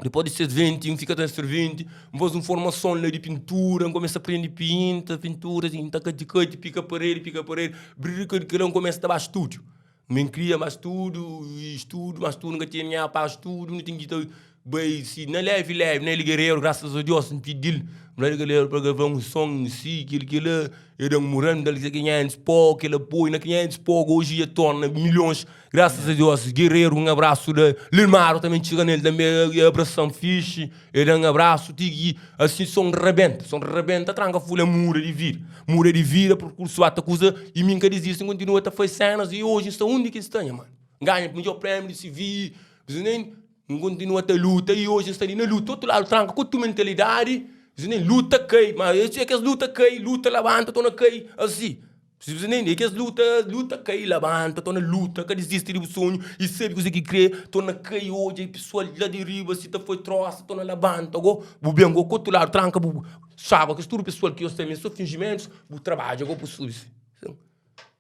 S3: Dipos di serventi N fika ta serventi N faze un formason la di pintura N kumesa prende pinta pintura N ta kati kati pika paredi pika paredi brr kila N kumesa ta ba studiu. Mi N kria mas tudu, studu, mas tudu, N ka tinha nha pa studu, N ten ki ta bai si na levi levi, na El Guerreiro, grasas a Dios, N pidi-l, N fla El Guerreiro pa grava un son si, kel kila, el da-m mural, N da-l 500 pó, kel apoiu na 500 pó oji dja torna milhons, grasas a Dios, Guerreiro un abrasu da, Lilmaro tanbe N txiga nel tanbe, el abrasa-m fixi, el da-m abrasu ti ki Asi son rabenta, son rabenta tranka fulha muda di vida, muda di vida perkursu ata kuza i mi nka dizisti nkontinua ta fai senas i oji nsta undi ki nsta nha mano nganha midjor premiu di CV nkontinua ta luta i oji nsta li na luta otu ladu tranka ku otu mentalidadi luta kai ma es kes luta kai luta labanta torna kai asi. É kes luta, luta kai, labanta, torna luta, ka dizisti di bu sonhu i sabe kuzê ki krê, torna kai, odja pesoal la di riba si ta foi trosa, torna labanta go, bu ben go ku otu ladu, tranka bu xaba kes tudu pesoal ki nhos ta mê so finjimentus, bu trabadja go bu subi si.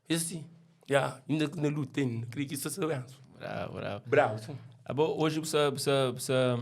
S3: É si, ya, inda na luta inda, kre ki sta sa bensu.
S2: Brabu, brabu.
S3: Brabu, si.
S2: Abo, oji bu sa, bu sa, bu sa.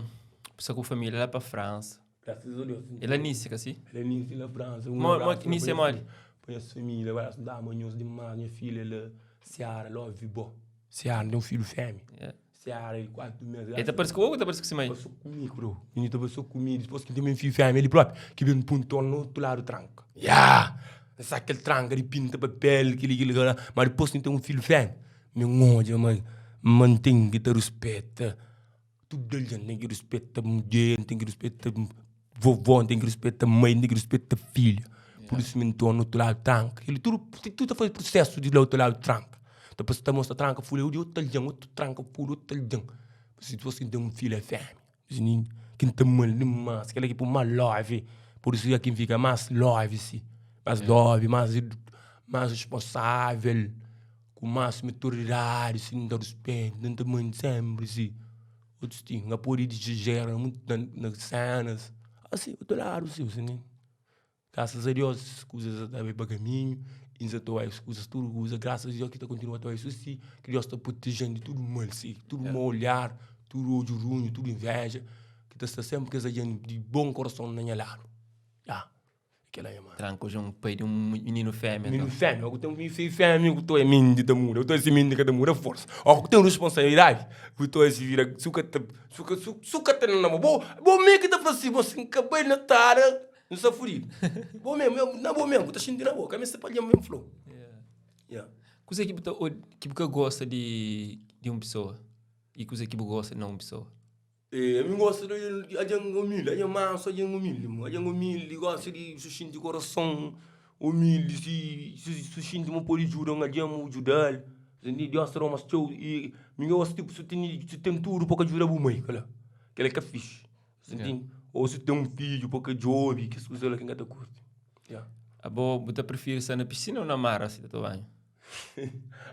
S2: Bu sta ku família la pa Fransa.
S3: Graças a Deus.
S2: É la Nice, ka si?
S3: É la Nice, la Fransa. Um
S2: Mo, mo
S3: abraço
S2: Nice
S3: pa
S2: é modi?
S3: Pa nhas família, abraço. N ta ama nhos dimás. Nha filha la, Ciara, love bo. Ciara, n ten un filhu fémia.
S2: Yeah.
S3: Ciara, di 4 mês.
S2: El ta parse ku bo ou ta parse ku si mai?
S3: Parse ku mi, bro. Mininu ta parse ku mi. Dipôs ki n ten un filhu fémia, el própi ki ben pun torna otu ladu tranka. Yeah! N sa kel tranka di pinta papel, kili, kili, kila. Ma dipôs ki n ten un filhu fémia, mi n odja ma, ma n ten ki ta ruspeta. Tudu algen ten ki ruspeta mudjer, ten ki ruspeta vovó, ten ki ruspeta mai, ten ki ruspeta filha. Pur isu mi nton otu ladu tranka. Kel-li tudu, tudu ta faze prusesu di otu ladu tranka. Ta pasa ta mostra tranka fulha di otu algen, otu tranka fulha otu algen. Si dipôs ki N ten un filha fémia, ki N ta ama-l dimás, kel-la ki pô-m más love. Pur isu ki N fika más love si, más love, más más responsável. Ku más maturidadi si N ta ruspeta, N ta mante sénpri si Otus ti N ka pode dizajera mutu na sénas Asi, otu ladu si, bu sta Grasas a Deus kuzas sa ta bai pa kaminhu i N sa ta bai kuzas tudu kuza Grasas a Deus ki ta kontinua ta bai so si Ki Deus ta proteje-m di tudu mal si Tudu mau olhar, tudu odju runhu, tudu inveja Ki ta sta sénpri kes algen di bon korason na nha ladu Ya. Kela é ma.
S2: Tranka hoje é um pai de um menino fêmea.
S3: Menino fêmea, o tem um filho fêmea, o to é mindi ta muda, o to esse mindi ka ta muda força. O que tem responsabilidade, o to esse vira suka ta suka suka ta na bo, bo me que ta fala assim, você nunca vai na tara, não está fudido. Bo mesmo, na bo mesmo, ta sentindo na boca, mas você pode mesmo flow.
S2: Yeah.
S3: Yeah.
S2: Kusa que bu ta que bu ka gosta de de um pessoa e kusa que bu gosta de não pessoa.
S3: Eh, ami gosta di algen umildi, algen mansu, algen umildi mo, algen umildi gosta di su xinti korason umildi, si si su xinti ma pode djuda un algen bu djuda-l, di Deus ta da-u más txeu i mi gosta tipo su tene su ten tudu pa ka djuda bu mai, kela kela é ka fixi, sa ntende? Ô su ten un fidju pa ka djobe, kes kuza la ki N ka ta kurti, ya.
S2: Abo bu ta prifiri sta na pisina ô na mar asi ta toma banhu?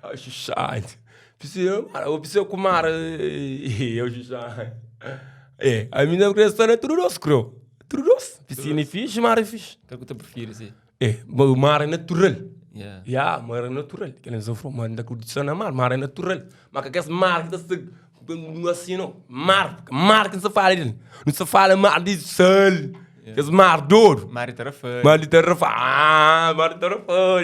S3: Acho chato. Piscina, mano, piscina com mar, eu acho chato. É, a minha criança é tudo doce, creu. Tudo doce. Piscina é fixe, mar é fixe.
S2: Qual que tu prefere, assim?
S3: É, o mar é natural.
S2: Yeah.
S3: Yeah, mar é natural. Que eles são mar da condição na mar, mar é natural. Mas que aquele mar que tá se assim não, mar, mar que não se fala dele. Não se fala mar de sal. Kes mar de oru.
S2: Mar di Tarrafal.
S3: Mar di Tarrafal. Ah, mar di Tarrafal.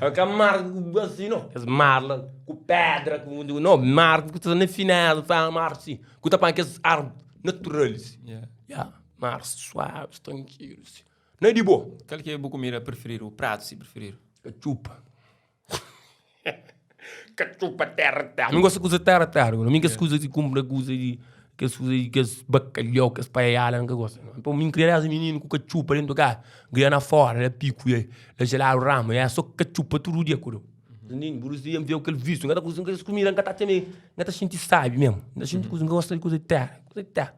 S3: É ka mar assim, não. Kes mar lá, ku pedra, ku... Não, mar ku ta na fineza, tá mar assim. Ku ta panha kes ar natural, assim.
S2: Yeah.
S3: Yeah, mar suave, tranquilo, assim. Não é de boa.
S2: Kal ki é bu kumida preferidu, o pratu si preferidu?
S3: Katxupa. Katxupa terra terra. Mi gosta kuza terra terra. Mi kes kuza di kumpra kuza di kes kuza di kes bakalhau, kes paiala, nka gosta. Pô, mi kria desdi mininu ku katxupa dentu kasa. Kria na fora, na piku, na geladu rama. Era so katxupa tudu dia ku deu. Ntende? Pur isu N vê kel visu. N ka ta kuza kes kumida, N ka ta atxa me, N ka ta xinti sabi mesmu. N ta xinti kuza, N ka gosta di kuza di terra, kuza di terra.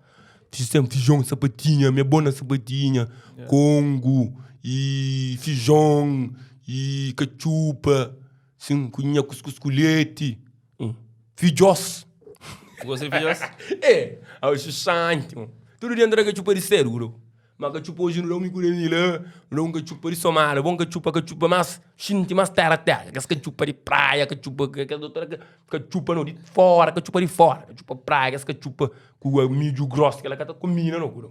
S3: Fijon, fijon, sapatinha, mi é bom na sapatinha, congo, e fijon, e katxupa, sim, ku nha kuskus ku leti, fidjos.
S2: Bu gosta di fidjos?
S3: É, acho santi, mano. Tudu dia N ta da katxupa di sedu, bro. Ma katxupa oji nu da un mi ku Danila, nu da un katxupa di somada, bon katxupa, katxupa mas xinti mas tera tera, kes katxupa di praia, katxupa, kes otu katxupa no di fora, katxupa di fora, katxupa praia, kes katxupa Ku midju gros kela ka ta kombina no ku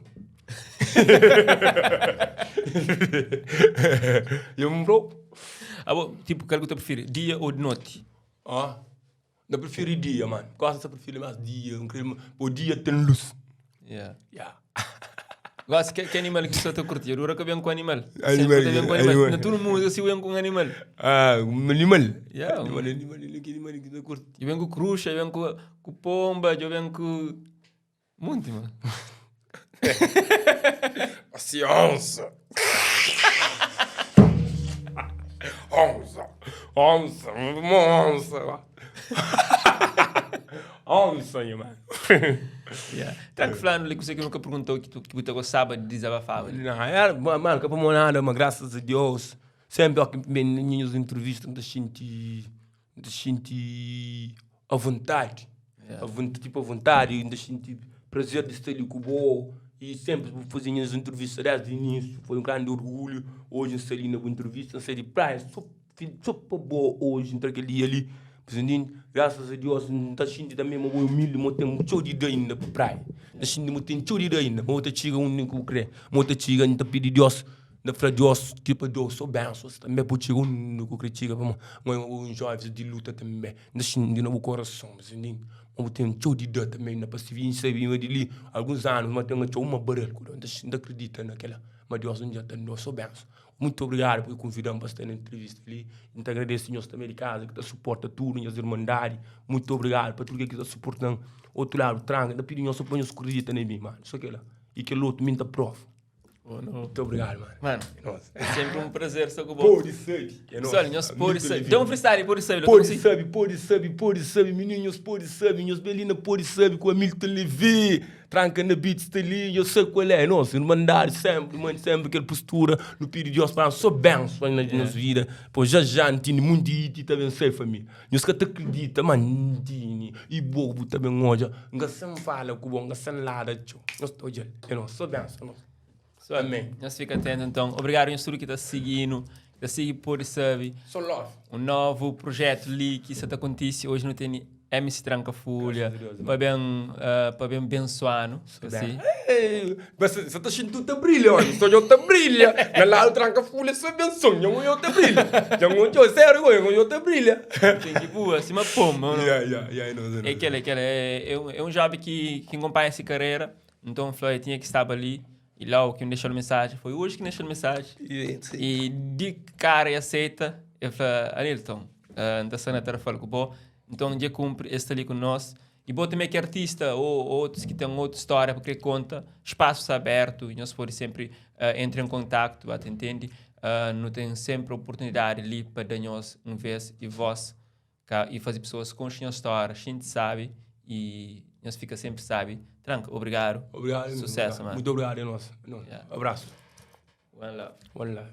S3: Yo bro.
S2: Abo, tipo, kal ku ta prefiri, dia ou di noti?
S3: Ah, na prefiri dia, mano. Gosta sa prefiri mas dia, n kre po dia ten luz.
S2: Yeah.
S3: Yeah.
S2: Gosta que, que animal que só ta curti? Dura ka ben com animal.
S3: Animal,
S2: Sempre ta ben com animal.
S3: animal.
S2: Na tudo música se ben com animal.
S3: Ah, um animal.
S2: Yeah.
S3: Animal, animal, animal, que animal que ta curti.
S2: Eu ben com cruxa, eu ben com com pomba, eu ben com Monti, mano.
S3: Assim, onça. Onça. Onça. Uma onça. Onça, nha mano.
S2: Yeah. Tra que falando ali que você que nunca perguntou que tu que você gostava de desabafar. ali.
S3: Não, era, mano, que para nada, mas graças a Deus, sempre ó, que me minhas entrevistas, me senti, me senti à vontade.
S2: Yeah.
S3: A vontade, tipo, a vontade, ainda senti prazer de estar ali com o bo. E sempre fazia as entrevistas desde o início, foi um grande orgulho. Hoje estar ali na boa entrevista, sair de praia, só, só para boa hoje, entre aquele dia ali. Presidente, graças a Deus, N ta xinti tanbe ma bo é umildi, ma bo ten txeu di da inda pa praia. N ta xinti ma bo ten txeu di da inda, ma bo ta txiga undi ki bu kre. Ma bo ta txiga, N ta pidi Deus, N ta fla Deus ki pa dau so bensons tanbe pa bu txiga undi ki bu kre txiga. Pamodi bo é un jovens di luta tanbe. N ta xinti na bu korason, presidente, ma bu ten txeu di da tanbe inda pa sirbi. N sabe ma di li alguns anu ma ten atxau uma barel ku da. N ta kridita na kila, ma Deus un dia ta dau so benson. Muito obrigadu pa konvidan pa sta na entrevista li. N ta agradese nhos tanbe di kaza ki ta suporta tudu, nhas irmandadi. Muito obrigadu pa tudu kel ki ta suportan. Otu ladu tranka, N ta pidi nhos so pa nhos kridita na mi, manu. So kela. I kel otu mi N ta prova. Muito obrigadu, manu.
S2: Manu, é senpri un prazer sta ku bo.
S3: Pode sabe. É nos.
S2: Pessoal, nhos pode sabe. Dá um freestyle, pode sabe.
S3: Pode sabe, pode sabe, pode sabe. Mininhos, pode sabe. Nhos belina pode sabe ku Hamilton Levy. Tranka na beat sta li, eu sei qual é. Nos irmandade sempre, mano, sempre aquela postura. No pedi Deus para só benção na nossa vida. Pô, já já ntini muito hit também sei família. Nós ka ta acredita, mas ntini e bobo também odja. Nga sem fala ku bo, nga sem lada txeu. Nós ta odja, é nós, só benção nós.
S2: Só
S3: Amém.
S2: Nós fica atento então. Obrigado nhos tudo que ta seguindo, que ta sigui Pode Sabe.
S3: Só love.
S2: Um novo projeto li que sa ta acontece. Hoje não tem MC Tranka Fulha
S3: Graças a Deus,
S2: pa ben uh, pa ben bensoano, assim.
S3: Ei, mas você tá sentindo tá brilha, olha, só eu tá brilha. Na lado tranca folha, só benção, eu eu tá brilha. Já não eu sério, eu eu tá brilha.
S2: Tem que voar acima pomba, não?
S3: Yeah, yeah, yeah, não, não.
S2: É aquele, aquele, é, é um job que acompanha essa carreira. Então, Floyd tinha que estar ali. E lá o que me deixou mensagem foi hoje que me deixou mensagem. E de cara e aceita, eu falei, Anilton, uh, não está na tarefa com bo. Então, dia cumpre, está ali com nós. E bom também que artista ou outros que têm outra história para querer conta, espaço está aberto e nós podemos sempre uh, entrar em contato, até entende? Uh, não tem sempre oportunidade ali para dar nós um vez e voz cá, e fazer pessoas com a história, a gente sabe e nós fica sempre sabe. Tranca, obrigado.
S3: Obrigado.
S2: Sucesso, mano.
S3: Muito obrigado, é nosso.
S2: Yeah.
S3: Abraço.
S2: One love.
S3: One love.